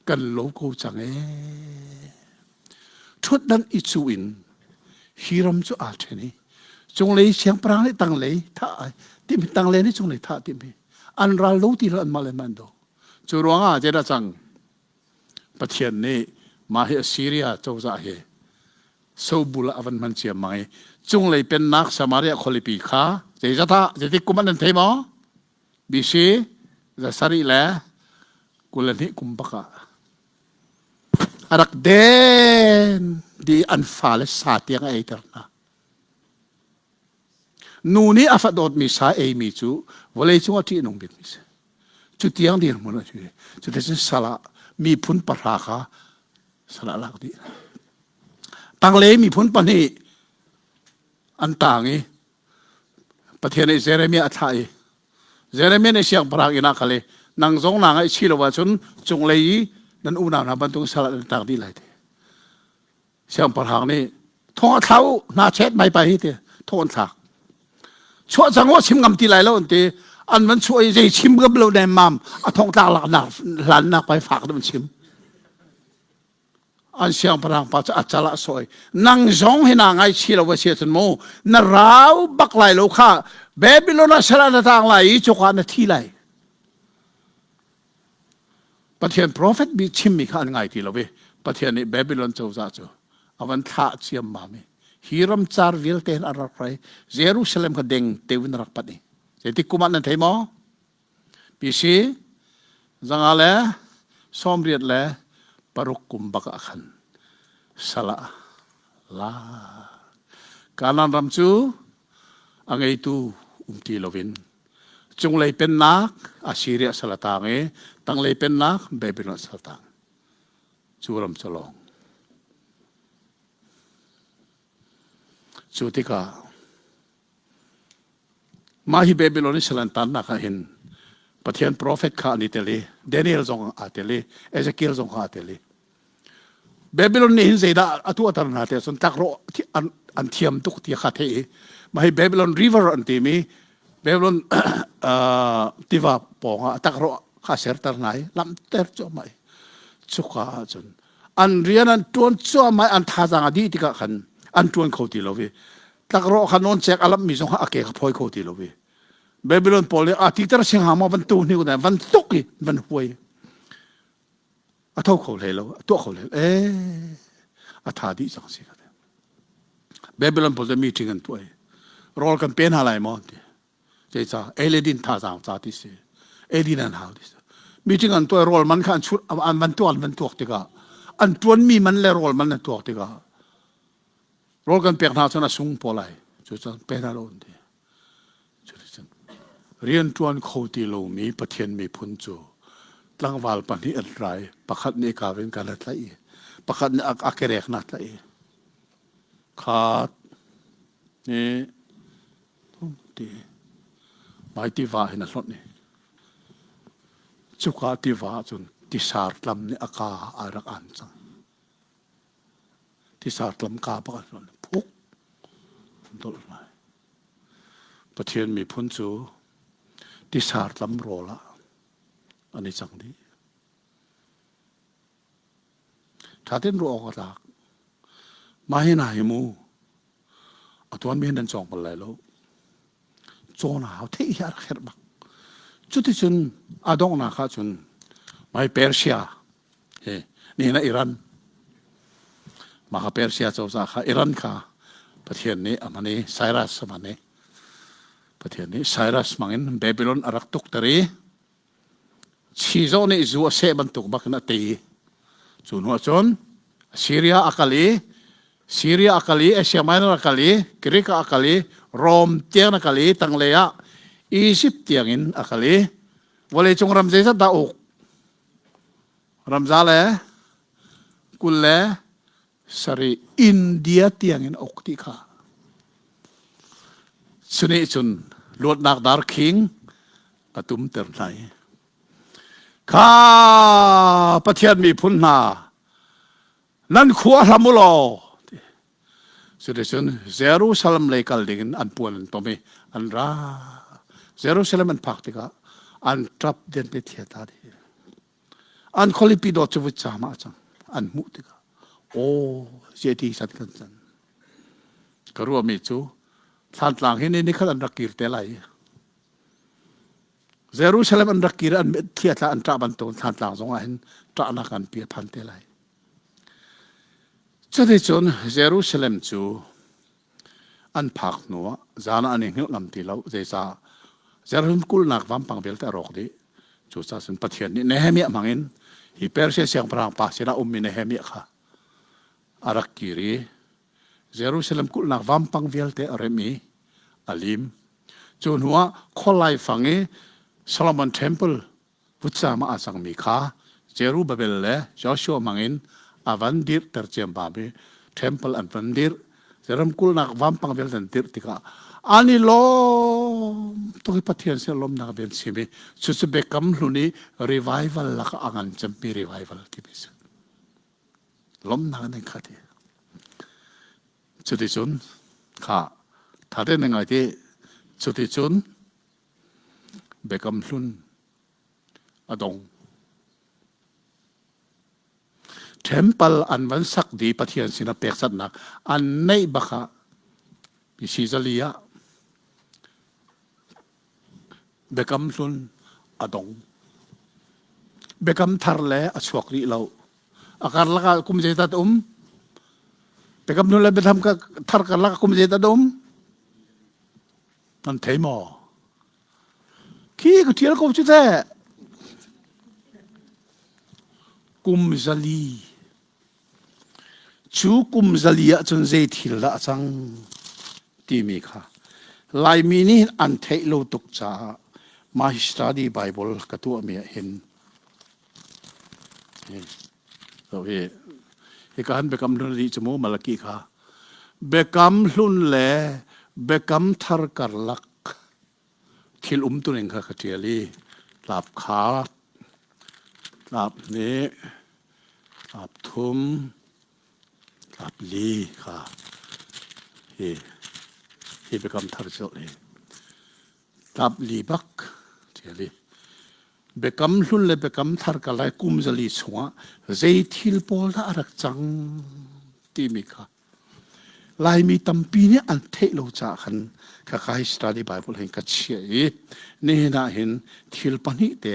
kan lo ko cang ee. Ṭhutdan i cuh in hi ram cu aa ṭhen i cunglei siangpahrang nih tanglei thah ai timi tanglei nih cunglei thah timi an ral lo ti lo anmah le mah an do. Cu ruangah zeidah cang? Pathian nih mah hi Assyria cozah hi sobul ah a van hman ciammang i cunglei pennak Samaria khualipi kha zeizat ah zeitik kum ah nan thei maw? BC za sarih le 22 kum bak ah a rak den di an fale sa tiang a eiter hna. Nu nih a fa dawtmi sa eimi cu vawlei cung ah ṭihnung bikmi si. Cu tiang dirhmun a si. Cuticun sal ah miphun pahra kha sal ah lak dih. Tanglei miphun pahnih an tang i Pathian nih Jeremiah a thlah i Jeremiah nih siangpahrang inn ah kal i nang zong naa ngaihchih lo ahcun cunglei i nan unau hna bantuk sal ah nan tak dih lai ti. Siangpahrang nih thong a thla u hna chet mai pa hi ti thong an thlak. Chuah cang u chim ngam ti lai lo an ti. An van chuah i zei chim ngam lo nemmam a thong tlak lak nak hlan nak pai fak deuh an chim. An siangpahrang pa cu a cal ah sawi nang zong hi naa ngaichih lo a si ahcun mu na rau bak lai lo kha Babylon ah sal ah na tang lai i cuka na thi lai. Pathian profet mi chimmi kha an ngai ti lo i Pathian nih Babylon cozah cu a van thlah ciammam i hi ramcar vialte hin an rak rai Jerusalem kha deng teu in rak panh i zeitik kum ah nan thei maw? BC zanga le 86 kum bak ah khan salah la Kanaan ram cu a ngeitu um ti loin cunglei pennak Assyria sal a tang i tanglei pennak Babylon sal tang cu ram cu lawng cu tikah mah hi Babylon i sal an tannak ah hin Pathian profet kha an i tel i Daniel zong aa tel i Ezekiel zong kha aa tel i Babylon nih hin zeidah a tuahter hna ti ahcun tlakrawh an, an thiam tuk ti kha theih i mah hi Babylon River an timi Babylon uh, tiva pawngah tlakrawh kha serter hna i lamter cuahmah i cuka ahcun an rian an ṭuan cuahmah i an thazaang a dih tikah khan an ṭuan kho ti lo i tlakrawh kha nawn cek a lamhmi zong kha a ke kha phawi kho ti lo i Babylon pawl nih a titer singha maw van tu hni van tuk i van huai a tho kho hlei lo a tuah kho hlei lo ee a tha dih cang si ka Babylon pawl cu meeting an tuah i rawl kan pe hna lai maw ti zeica ei le din thazaang ca ti si ei din an hau ti si meeting an tuah rawl man kha an chut an van tuak an van tuak tikah an tuanmi man le rawl man an tuak tikah rawl kan pek hna cun a sung pawl lai cu cun pe hna lo an ti Cuticun rianṭuan kho ti lomi Pathian miphun cu tlangval pahnih an rai. Pakhat nih ka in kan a tlaih i pakhat nih a kerek na tlaih i khat nih thum ti mai tiva hin a hlonh i cuka tiva ahcun tisar tlam nih a ka a rak an cang. Tisar tlam ka bak a hlonh phuk dolh lai. Pathian miphun cu tisar tlam rawl ah an i cang dih. Ṭha tein ruah awk a tlak. Mah hi hna hi mu a tuanmi hin nan cawng bal lai lo. Cawn a hau theih hi a rak herh bak. Cuticun a donghnak ah cun mai Persia Hi nihin ah Iran mah kha Persia cozah kha Iran kha Pathian nih a hman i Cyrus a hman i Pathian nih Cyrus hmangin Babylon a rak tukter i chizawh nih zu a seh bantuk bakin a tei. Cu hnu ahcun Syria a kal i Syria a kal i Asia Minor a kal i Greek a kal i Rome tiang a kal i tanglei ah Egypt tiangin a kal i vawleicung ram zeizat dah uk Ramza le 27 India tiangin a uk ti kha. Cunih cun luatnak darkhing a tumter hna i kha Pathian miphun hna nan khua hlam u law Cuticun Jerusalem lei kal dingin an puan an tom i an ra. Jerusalem an phak tikah an ṭap den te thia ta dih. An khualipi dawt cu vutcaam ah a cang. An hmuh tikah aw zeiti san kan can. Ka ruahmi cu Thlantlang hi ni nikhat an rak kir te lai. Jerusalem an rak kir an thia tla an ṭah bantuk Thlantlang zong ah hin ṭahnak an pi a phan te lai. Cuticun Jerusalem cu an phak hnuah zan ah an i hngilh ngam ti lo. Zeicah? Jerusalem kulhnak vampang vialte a rawk dih. Cucaah cun Pathian nih Nehemiah hmangin hi Persia siangpahrang pa sinah ummi Nehemiah kha a rak kir i Jerusalem kulhnak vampang vialte a remh i a lim. Cu hnuah khua laifang i Solomon Temple Vutcam ah aa cangmi kha Zerubbabel le Joshua hmangin a van dirhter ciammam i temple an van dirh. Ramkulhnak vampang vialte an dirh tikah an i lawm tuk i Pathian sin lawmnak bia an chim i cucu Biakam Hlun i revival lakah a ngan cemmi revival timi a si. Lawmnak in an khat i cuticun kha tha tein na ngai ti cuticun Biakam Hlun a dong. Temple an van sak di Pathian sinah pekchanhnak an neih bak ah BC zali ah Biakam Hlun a dong. Biakam thar le a chuak rih lo. A karlak ah kum zeitat um? Biakam hlun le biakam thar karlak ah kum zeitat um? Nan thei maw? Khi ka ṭial ko cu teh. Kum 400. Cu kum 400 ahcun zei thil dah a cang timi kha Laimi nih an theih lo tuk caah mah hi study Bible ka tuahmi ah hin so hi hika han biakam hlun rih cu mu Malaki kha biakam hlun le biakam thar karlak thil umtuning kha ka ṭial i tlap kha tlap hnih tlap thum tlap li kha hi hi biakam thar cu hi tlap li bak ṭial i biakam hlun le biakam thar ka lai kum 400 chungah zei thil pawl dah a rak cang timi kha Laimi tampi nih an theih lo caah khan khakha hi study Bible hin ka chiah i nihin ah hin thil pahnih te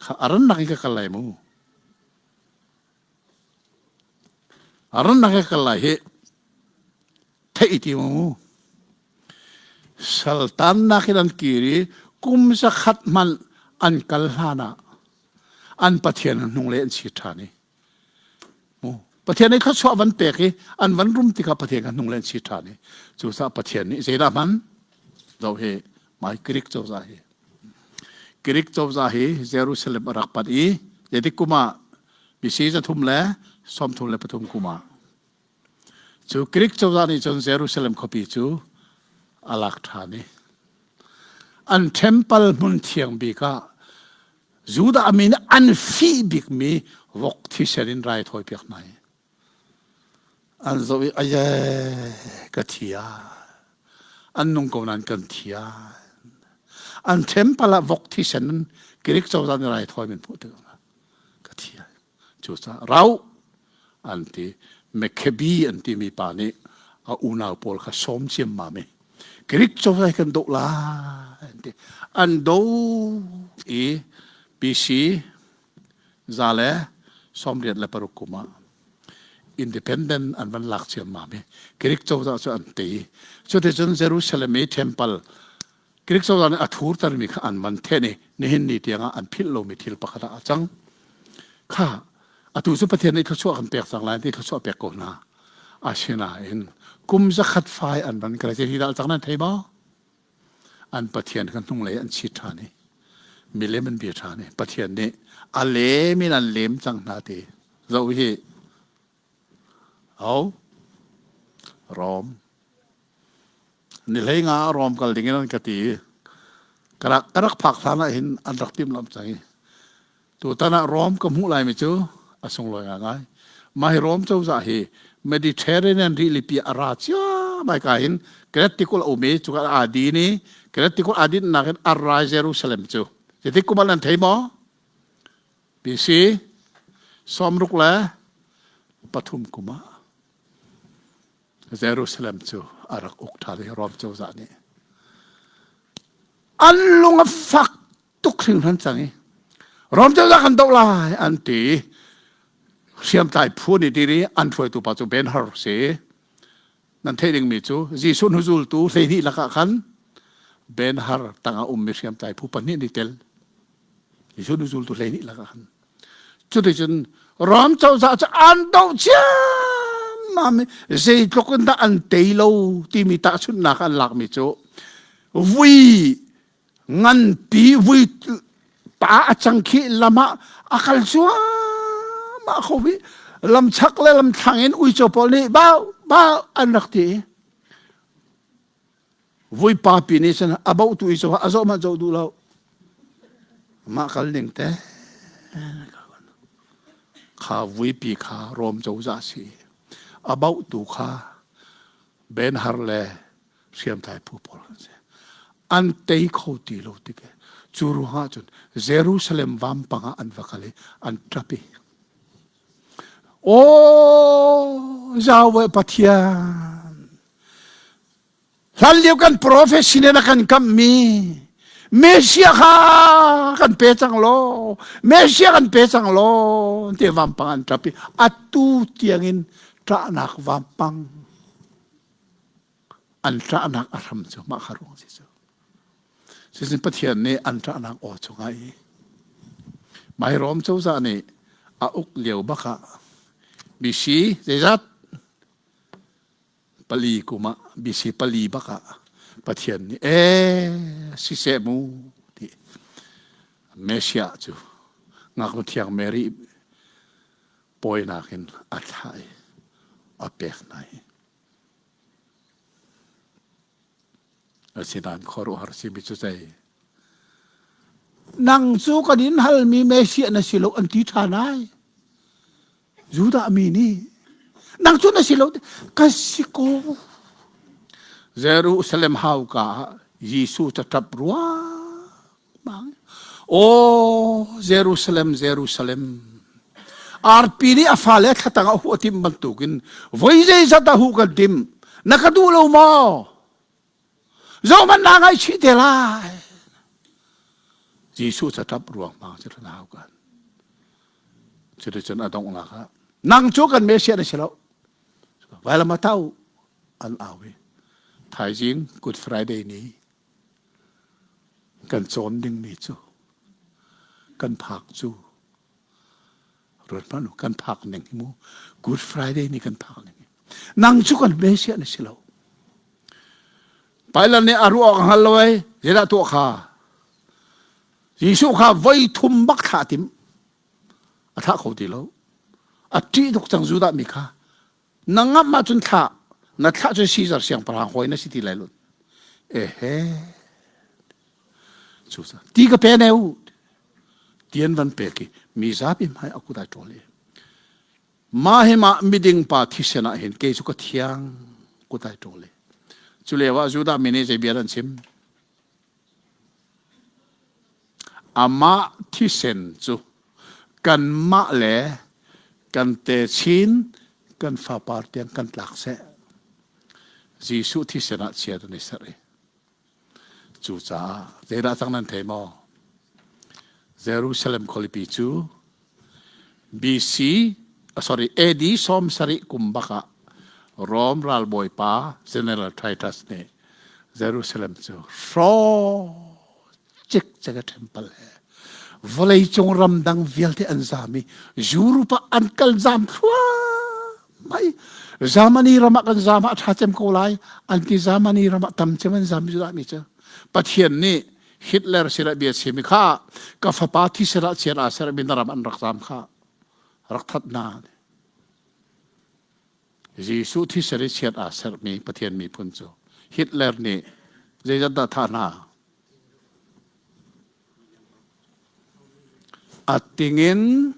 kha a rannak in ka kal lai mu. A rannak in ka kal lai hi theih ti mu. Saltannak in an kir i kum 100 hmanh an kal hlan ah an Pathian hnunglei an chit ṭhan i Pathian nih thluachuah van pek i an van rum tikah Pathian kha hnung le an si ṭhan i cucaah Pathian nih zeidah hman zoh hi mai Greek cozah hi Greek cozah hi Jerusalem a rak panh i zeitik kum ah BC 333 kum ah cu Greek cozah nih cun Jerusalem khuapi cu a lak ṭhan i an temple hmun thiang bik ah Judah mi nih an fih bikmi vok thisen in raithawi piak hna hi an zoh i aye ka thi ah an nung ko nain kan thi ah an temple ah vok thisen in Greek cozah nih raithawi min hmuh tikah ka thi ah cucaah rau an ti Mekhebi an timi pa nih a unau pawl kha sawm ciammam i Greek cozah kan doh lai an ti an do i BC 186 kum ah independent an van lak ciammam i Greek cozah cu an tei cuticun Jerusalem i temple Greek cozah nih a thurtermi kha an van then i nihin ni tiangah an philh lomi thil pakhat ah a cang. Kha atu cu Pathian nih thluachuah kan pek cang lai ti thluachuah pek ko hna. Asinain kum 100 fai an van kal hi dah cang nan thei maw? An Pathian kan hnunglei an chit ṭhan i milem an bia ṭhan i Pathian nih a lem in an lem cang hna ti zoh hi Ho Rom Ni 15 ah Rom kal ding in an ka ti i ka rak, ka rak phak hlan ah hin an rak timhlamh cang i tutan ah Rom ka hmuh laimi cu a sunglawi ngaingai. Mah hi Rom cozah hi Mediterranean rilipi a ra ciammai ka hin Crete tikulh a um i cuka aa din i Crete tikulh aa dinhnak in a ra Jerusalem cu. Zeitik kum ah nan thei maw? BC 63 kum ah Jerusalem cu a rak uk ṭhan i Rom cozah nih an lung a fak tuk hringhran cang i Rom cozah kan doh lai an ti hriamtlai phu nih dir i an hruaitu pa cu Ben Hur si nan theih dingmi cu Jesuh hnuzultu 12 lakah khan Ben Hur tangah ummi hriamtlai phu pahnih an i tel Jesuh hnuzultu 12 lakah khan Cuticun Rom cozah cu an doh ciammam i zeitluk in dah an tei lo timi tahchunhnak an lakmi cu vui nganpi vui pa a cang khi lam ah a kal cuahmah kho i lamchak le lamthlang in uico pawl nih bau bau an rak ti i Vui papi nih cun a bohtu i cu a zoh hmanh zoh duh lo. Mah kal ning te kha vuipi kha Rom cozah si. A bohtu kha Ben Har le hriamtlai phu pawl an si. An tei kho ti lo tik cu ruangah cun Jerusalem vampang ah an va kal i an ṭap i Aw Yahweh Pathian Hlanlio kan prophet sin in a kan kamhmi Messiah kha kan pe cang law Messiah kan pe cang law ti vampang an ṭap i atu tiangin ṭahnak vampang an ṭahnak a hram cu mah kha ruang si cu. Cucun Pathian nih an ṭahnak aw cu ngai i Mai Rom cozah nih a uk lio bak ah BC zeizat pali kum ah BC pali bak ah Pathian nih ee siseh mu ti Messiah cu ngaknu thiang Mary pawinak in a thlah i a pek hna i Asinain khuaruahhar simi cu zei? Nang cu kan in halmi Messiah na si lo an ti ṭhan ai. Judah mi nih nang cu na si lo ka si ko. Jerusalem hauka ah Jesuh ca ṭap ruangmang. Aw Jerusalem, Jerusalem, arpi nih a fale thlatang a huh a timh bantukin voi zeizat a huh kan timh na ka duh lo maw? Zohhmanh naa ngaihchih te lai. Jesuh ca ṭap ruangmang cu na hau kan. Cuticun a donghnak ah nang cu kan Messiah na si lo. Vailam a tau an au i thaizing Good Friday ni kan cawn dingmi cu kan phak cu ruat hmanh u kan phak ning hi mu Good Friday ni kan phak ning nang cu kan Messiah na si lo Pilate nih a ruah awk a hngal lo ei zeidah tuah kha Jesuh kha voi thum bak thlah tim a thlah kho ti lo a ṭih tuk cang Judah mi kha Na ngamh ahcun thlah, na thlah cun Caesar siangpahrang hawi na si ti lai lo. Ehe. Cu ti ka pe ne u. Tian van pek i mi zapi hmai a kut ai ṭawl i mah hi mah miding pa thisen ah hin kei cu ka thiang kut ai ṭawl i cu lio ah Judah mi nih zei bia an chim Amah thisen cu kanmah le kan techin kan fapar tiang kan tlak seh. Jesuh thisen ah chiat an i serh i cucaah zeidah cang nan thei maw? Jerusalem khualipi cu BC sorry AD 70 kum bak ah Rom ralbawipa General Titus nih Jerusalem cu hrawh cikcek a temple he vawleicung ramdang vialte an zam i Europe ah an kal zam thluahmah i Germany ram ah kan zam ah a ṭha cem ko lai an ti Germany ram ah tam cem an zam Judah mi cu Pathian nih Hitler sinah bia chim i kha ka fapa thisen ah chiat aa sermi na ram an rak zam kha rak that hna. Jesuh thisen i chiat aa sermi Pathian miphun cu Hitler nih zeizat dah thah hna? A tingin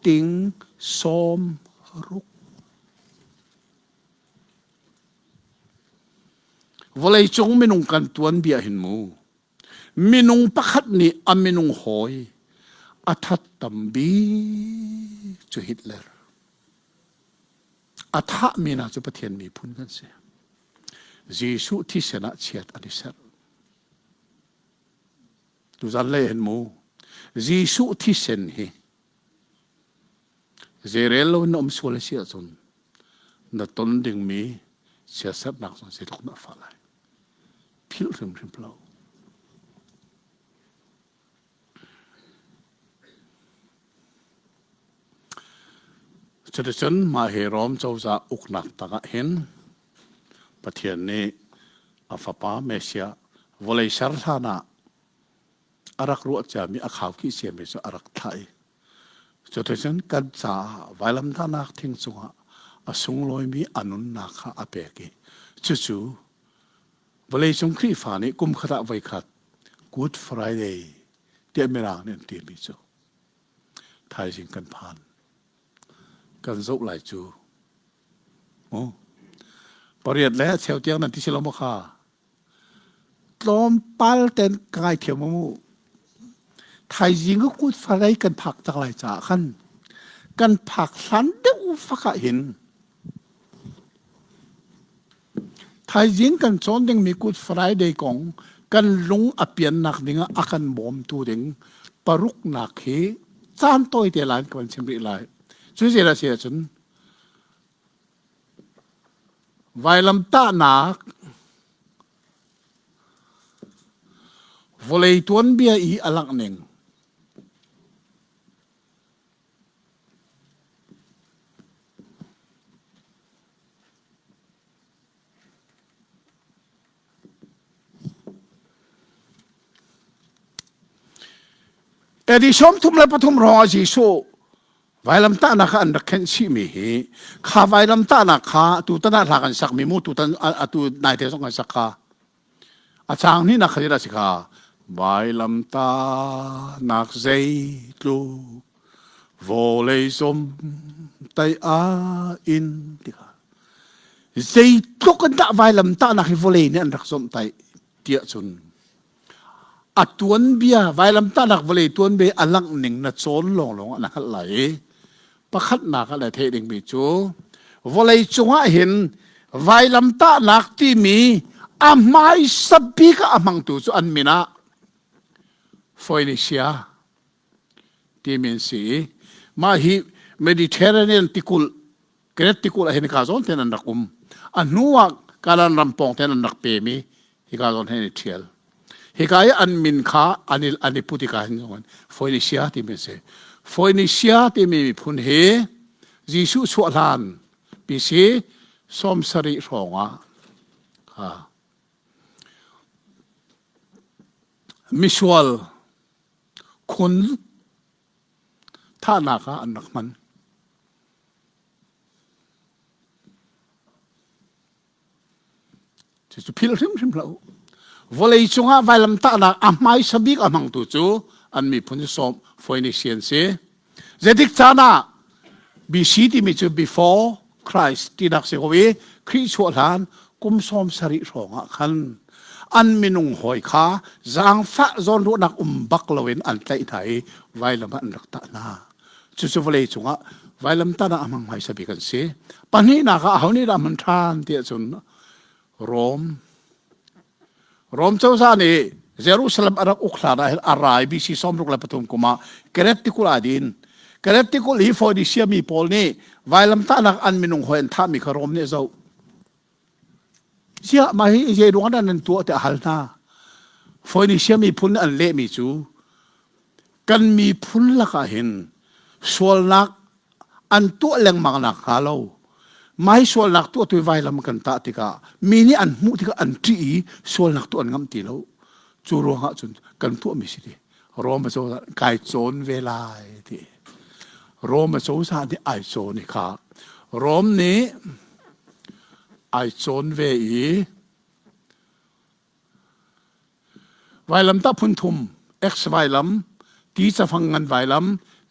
ting 60. Vawleicung minung kan tuanbia hin mu minung pakhat nih a minung hawi a that tam bik cu Hitler. A thahmi hna cu Pathian miphun kan si. Jesuh thisen ah chiat an i serh. Tuzan lei hin mu Jesuh thisen hi Zeirel lo in na um sual a si ahcun na ton dingmi siaserhnak zong zeitluk na fah lai. Philh hrimhrim lo. Cuticun mah hi Rom cozah uknak tangah hin Pathian nih a fapa Messiah vawlei ser hlan ah a rak ruah ciami a khaukhih ciami cu a rak thlah i cuticun kan caah vailamtahnak thing cungah a sunglawimi a nunnak kha a pek i cucu vawleicung Khrihfa nih kum khat ah voikhat Good Friday tiah Mirang nih an timi cu thaizing kan phan kan zoh lai cu pariat le cheu tiang nan ti si lo maw kha Tlawmpal ten ka ngaithiam mu. Thaizing ka kut farei kan phak tak lai caah khan kan phak hlan deuh fak ah hin thaizing kan cawn dingmi Good Friday kong. Kan lung a piannak dingah a kan bawmtu ding paruknak hi caan tawite lai kan chim rih lai. Cu zei si ahcun vailamtahnak vawlei tuanbia i a langh ning AD 33 hrawng ah Jesuh vailamtahnak kha an rak khenh chihmi hi kha vailamtahnak kha tutan ah hla kan sakmi mu tutan atu naite zong kan sak kha a chang hnihnak kha zeidah si kha vailamtahnak zeitluk vawlei zum tai a in ti kha zeitluk in dah vailamtahnak hi vawlei nih an rak zomhtaih tiah cun a tuanbia vailamtahnak vawlei tuanbia a langh ning na cawn lawnglawng ah na hngalh lai i pakhatnak ah le theih dingmi cu vawlei cungah hin vailamtahnak timi a hmaisa bik ah a hmangtu cu an min ah Phoenicia timi an si i mah hi Mediterranean tikulh Crete tikulh ah hin hika zawn ten an rak um. A hnu ah Kanan ram pawng ten an rak pem i hika zawn hin i ṭhial. Hika i an min kha an i, an i put hika hin zong Phoenicia timi a si. Phoenicia timi miphun hi Jesuh chuah hlan BC 70 hrawng ah kha misual khun thahnak ah an rak hman. Cucu philh hrimhrim hlah u. Vawlei cungah vailamtahnak a hmaisa bik a hmangtu cu an miphun cu sawm Phoenician si. Zeitik caan ah BC timi cu before Christ tinak si ko i Khrih chuah hlan kum 70 hrawng ah khan an minung hawi kha zaangfah zawnruahnak um bak loin an tlaih hna i vailam ah an rak tah hna. Cucu vawlei cungah vailamtah ah a hmang hmaisa bik an si. Pahnihnak ah aho nih dah hman ṭhan tiah cun Rom Rom cozah nih Jerusalem a rak uk hlan ah hin a rai BC 63 kum ah Keret tikulh ah din. Keret tikulh hi Phoenicia mi pawl nih vailamtahnak an minung hawi an thahmi kha Rom nih a zoh. Ziah mah hi zei ruang dah nan tuah tiah a hal hna. Phoenicia miphun nih an lehmi cu kan miphun lakah hin sualnak an tuah lengmang nak hnga lo mai sualnak tuah tu vailam kan tah tikah mi nih an hmuh tikah an ṭih i sualnak tuah an ngam ti lo cu ruangah cun kan tuahmi si ti Rome cozah kai cawn ve lai ti Rome cozah nih ai cawn i kha Rome nih ai cawn ve i Vailamtah phun thum, X vailam, ti cafang ngan vailam,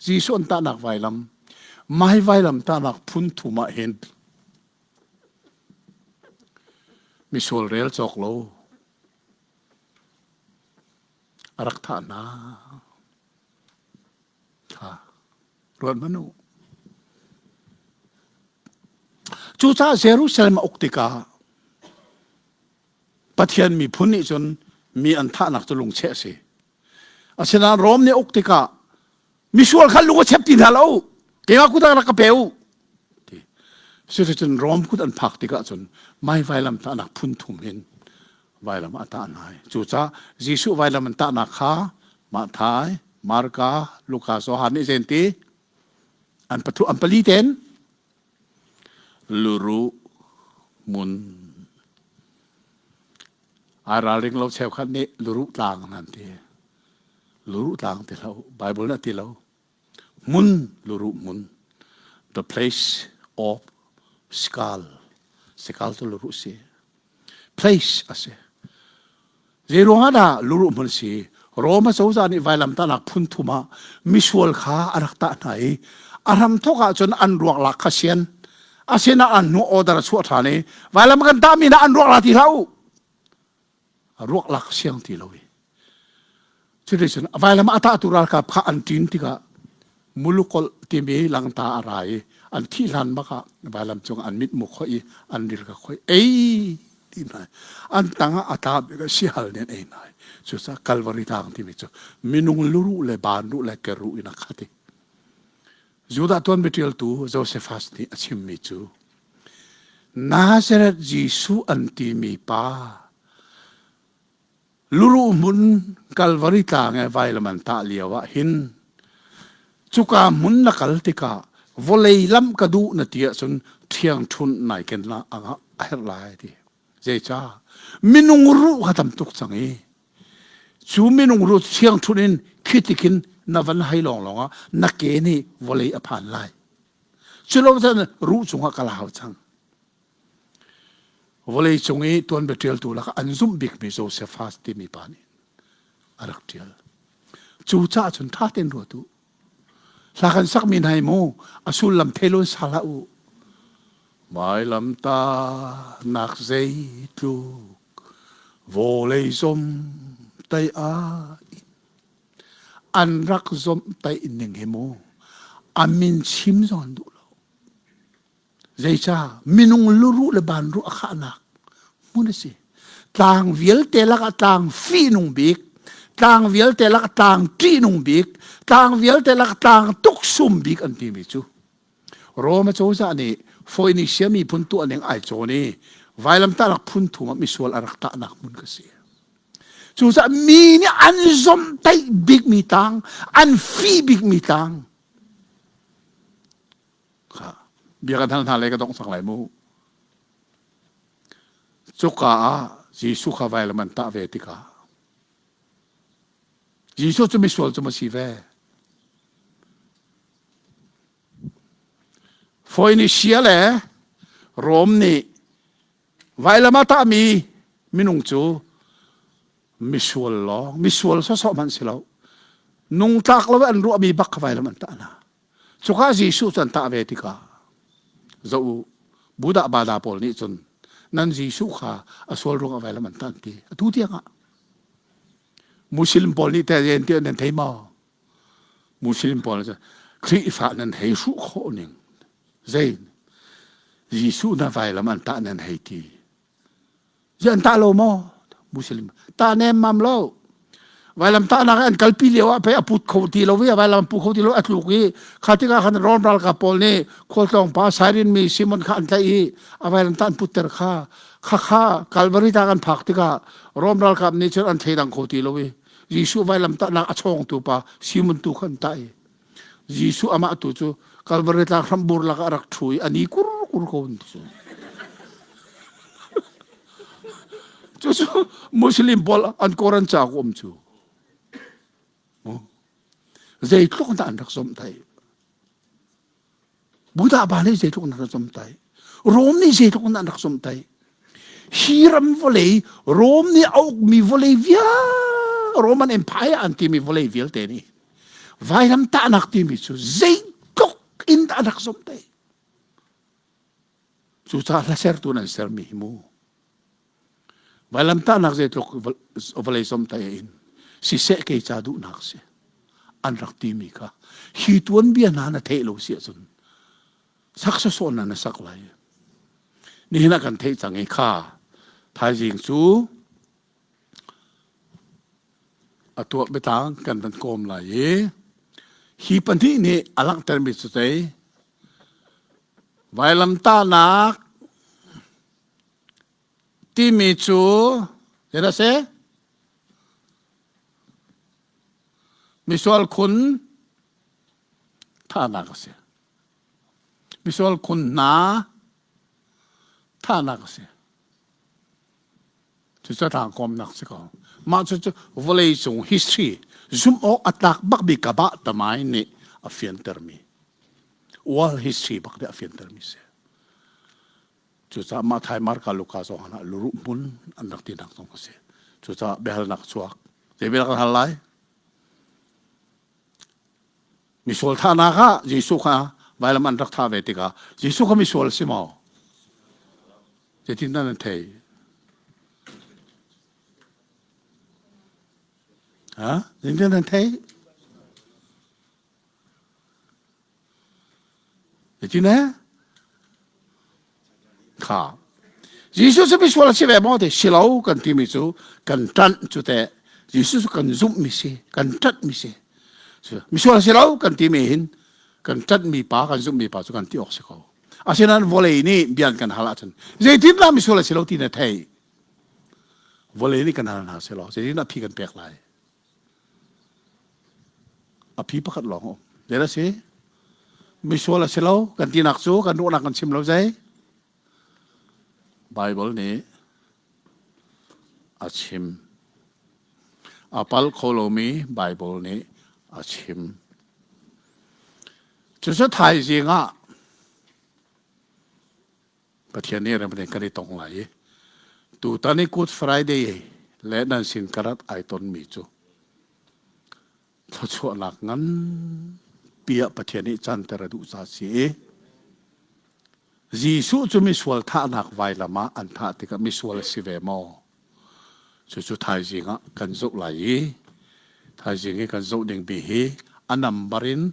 Jesuh an tahnak vailam. Mai vailam tahnak phun thum ah hin misual rel cawk lo a rak thah hna. Kha ruat hmanh u. Cucaah Jerusalem a uk tikah Pathian miphun nih cun mi an thahnak cu lungcheh a si. Asinain Rom nih uk tikah misual kha lung a chep ti hna lo. Keimah kut ah rak ka pe u. Ti. Cuticun Rom kut an phak tikah cun mai vailam tahnak phun thum hin vailam a tah hna. Cucaah Jesuh vailam an tahnak kha Matthai, Marka, Luka, Johan nih zein ti? An pathu an pali ten Luruh mun ai ralring lo cheukhat nih luruh tlang an ti. Luruh tlang ti hlah u. Bible nih a ti lo. Hmun luruh hmun. The place of skull. Skull cu luruh si. Place a si. Zei ruangah dah luruh hmun si? Rome cozah nih vailamtahnak phun thum ah misual kha a rak tah hna i a hramthawk ahcun an ruak lak kha sian. Asinain an hnu order a chuah ṭhan i vailam kan tahmi hna an ruak la ti hlah u. Ruak lak siang ti lo i. Cuticun vailam a tahtu ralkap kha an ṭin tikah mulukolh timi langta a ra i an thih hlan bak ah vailam cung an mitmu khoih i an ril ka khoih. Ei! dih hna. An tang ah a tla bik ah sihal nih an ei hna. Cucaah Calvary tlang timi cu minung luruh le banruh le keruh in a khat i Judah tuanbia ṭialtu Josephus nih a chimmi cu Nazareth Jesuh an timi pa luruh hmun Calvary tlang i vailam an tah lio ah hin cuka hmun na kal tikah vawlei lamh ka duh na ti ahcun ṭhiangṭhunh nai ken la a herh lai ti. Zeicah? Minung ruh kha tam tuk cang i cu minung ruh thiangṭhunh in khi tikin na van hai lawnglawng ah na ke nih vawlei a phan lai. Cu lo cun ruh cungah ka lau cang. Vawlei cung i tuanbia ṭialtu lakah an zumh bikmi Josephus timi pa nih a rak ṭial. Cu caah cun ṭha tein ruat u. Hla kan sakmi hna hi mu a sullam thei lo in sa hlah u. Vailamtahnak zeitluk vawlei zomtaih ah an rak zomtaih ning hi mu a min chim zong an duh lo. Zeicah minung luruh le banruh a khahnak hmun a si. Tlang vialte lakah tlang fihnung bik, tlang vialte lakah tlang ṭihnung bik, tlang vialte lakah tlang tuksum bik an timi cu Rome cozah nih Phoenicia miphun tuah ning ai cawn i vailamtahnak phun thum ah misual a rak tahnak hmun ka si. Cucaah mi nih an zomhtaih bikmi tlang, an fih bikmi tlang Kha bia kan hal hna le ka dongh cang lai mu. Cuka ah Jesuh kha vailam an tah ve tikah Jesuh cu misual cu ma si ve. Phoenicia le Rom nih vailam a tahmi minung cu misual lawng, misual sawsawh hmanh si lo. Nungtlak lo an ruahmi bak kha vailam an tah hna. Cuka Jesuh cu an tah ve tikah zoh u, Buddha bada pawl nih cun nan Jesuh kha a sual ruangah vailam an tah an ti. Atu tiangah Muslim pawl nih teh tiah nan thei maw? Muslim pawl cu Khrihfa nan hei hruh khawh ning zei Jesuh na vailam an tah nan hei ti. Ziah an tah lo maw? Muslim tah nemmam lo. Vailam tahnak an kalpi lio ah pei a put kho ti lo i vailam pu kho ti lo a tluk i kha tikah khan Rom ralkap pawl nih khualtlawng pa Sairin mi Simon kha an tlaih i a vailam tah an putter kha kha kha Calvary ta kan phak tikah Rom ralkap nih cun an thleidang kho ti lo i Jesuh vailam tahnak a chawngtu pa Simon tu kha an tah i Jesuh amah tu cu Calvary tlang hrambur lakah a rak ṭhu i a ni kur kur ko an ti cu. Cucu Muslim pawl an Koran ca ku um cu. Zeitluk dah an rak zomhtaih. Buddha ba nih zeitluk an rak zomhtaih. Rom nih zeitluk an rak zomhtaih. Hi ram vawlei Rom nih a ukmi vawlei vial Roman Empire an timi vawlei vialte nih vailam tahnak timi cu zeitluk in dah rak zomhtaih. Cucaah hlasertu nan sermi hi mu. Vailamtahnak zeitluk vawlei zomhtaih in siseh kei ca duhnak si an rak timi kha hi tuanbia hna na theih lo si ahcun sak sawsawh na na sak lai. Nihin ah kan theih cang i kha thaizing cu A tuah biatlang kan van kawm lai i hi pahnih nih a langhtermi cu tei vailamtahnak timi cu zeidah si? Misual khun thahnak a si. Misual khun hna thahnak a si. Cucu tlangkawmnak si ko. Mah cucu vawleicung history zumh awk a tlak bakmi kabah tamai nih a fiantermi world history bak nih a fiantermi si. Cucaah Mathai, Marka, Luka zong ah luruh hmun an rak tinak zong a si. Cucaah biahalnak chuak. Zei bia kan hal lai? Misual thahnak ah Jesuh kha vailam an rak thah ve tikah Jesuh kha misual si maw? Zeitindah nan theih? Ha? Zeitindah nan theih? Zeitin eh? Kha. Jesuh cu misual a si ve maw ti si lo kan timi cu kan ṭanh cu teh Jesuh cu kan zumhmi si kan ṭanhmi si misual a si lo kan timi hin kan ṭanhmi pa kan zumhmi pa cu kan ti awk si ko asinain vawlei nih bia an kan hal ahcun zeitindah misual a si lo ti na theih vawlei nih kan hal hna selaw zeitindah phi kan pek lai A phi pakhat lawng a um. Zei a si? Misual a si lo kan tinak cu kan ruahnak kan chim lo zei? Bible nih a chim. A pal kho lomi Bible nih a chim. Cucu thaizing ah Pathian nih rem kan i tong lai i tutan i Good Friday le nan sin ka rat ai tonmi cu thluachuahnak nganpi ah Pathian nih canter a duh ca si i Jesuh cu misual thahnak vailam ah an thah tikah misual a si ve maw? Cucu thaizing ah kan zoh lai i thaizing i kan zoh ding bi hi a number in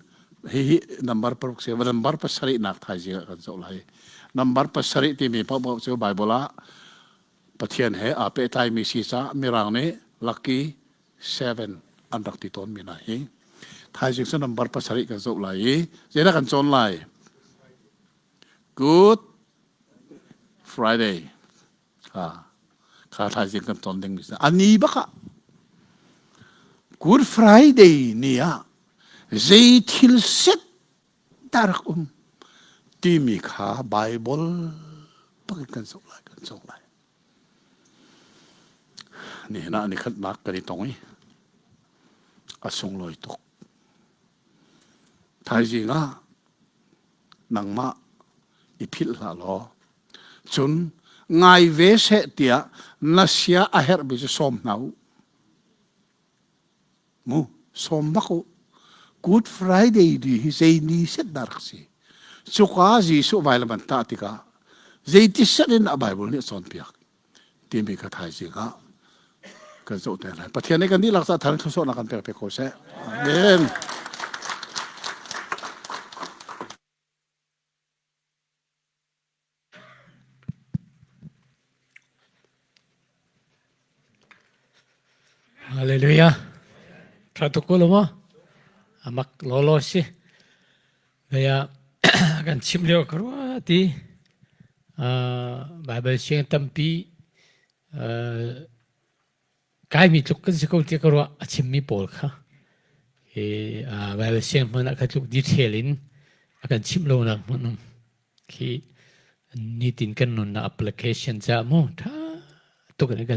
hihi number paruk si number pasarih nak thaizing ah kan zoh lai. Number pasarih timi paohpaoh cu Bible ah Pathian he aa pehtlaimi si caah Mirang nih lucky seven an rak ti tawnmi hna hi. Thaizing cu number pasarih kan zoh lai i zeidah kan cawn lai? Good Friday. Kha thaizing kan ton ding mi a ni bak ah Good Friday ni ah zei thil set dah rak um timi kha Bible pakin kan zoh lai kan cawng lai. Nihin ah nikhatnak kan i tong i a sunglawi tuk. Thaizing ah nangmah i philh hlah law Cun ngai ve seh tiah na sia a herhmi cu sawm hna u. Mu, sawm bak u. Good Friday ni hi zei ni set dah rak si? Cuka Jesuh vailam an tah tikah zeiti set in a Bible nih a cawnpiak timi kha thaizing ah kan zoh te lai. Pathian nih kan dihlak ca thar thluachuahnak kan pek pe ko seh. Amen. Hallelujah. Tha tuk ko lo maw? Amak lawlaw si. Naya kan chim lio ka rua ti. Bible siang tampi Kaimi tluk kan si ko tiah ka ruah. A chimmi pawl kha hi Baibal siang hmanh ah kha tluk detail in a kan chimh lonak hmun um khi nitin kan nunnak application caah mu ṭha tuk in a kan.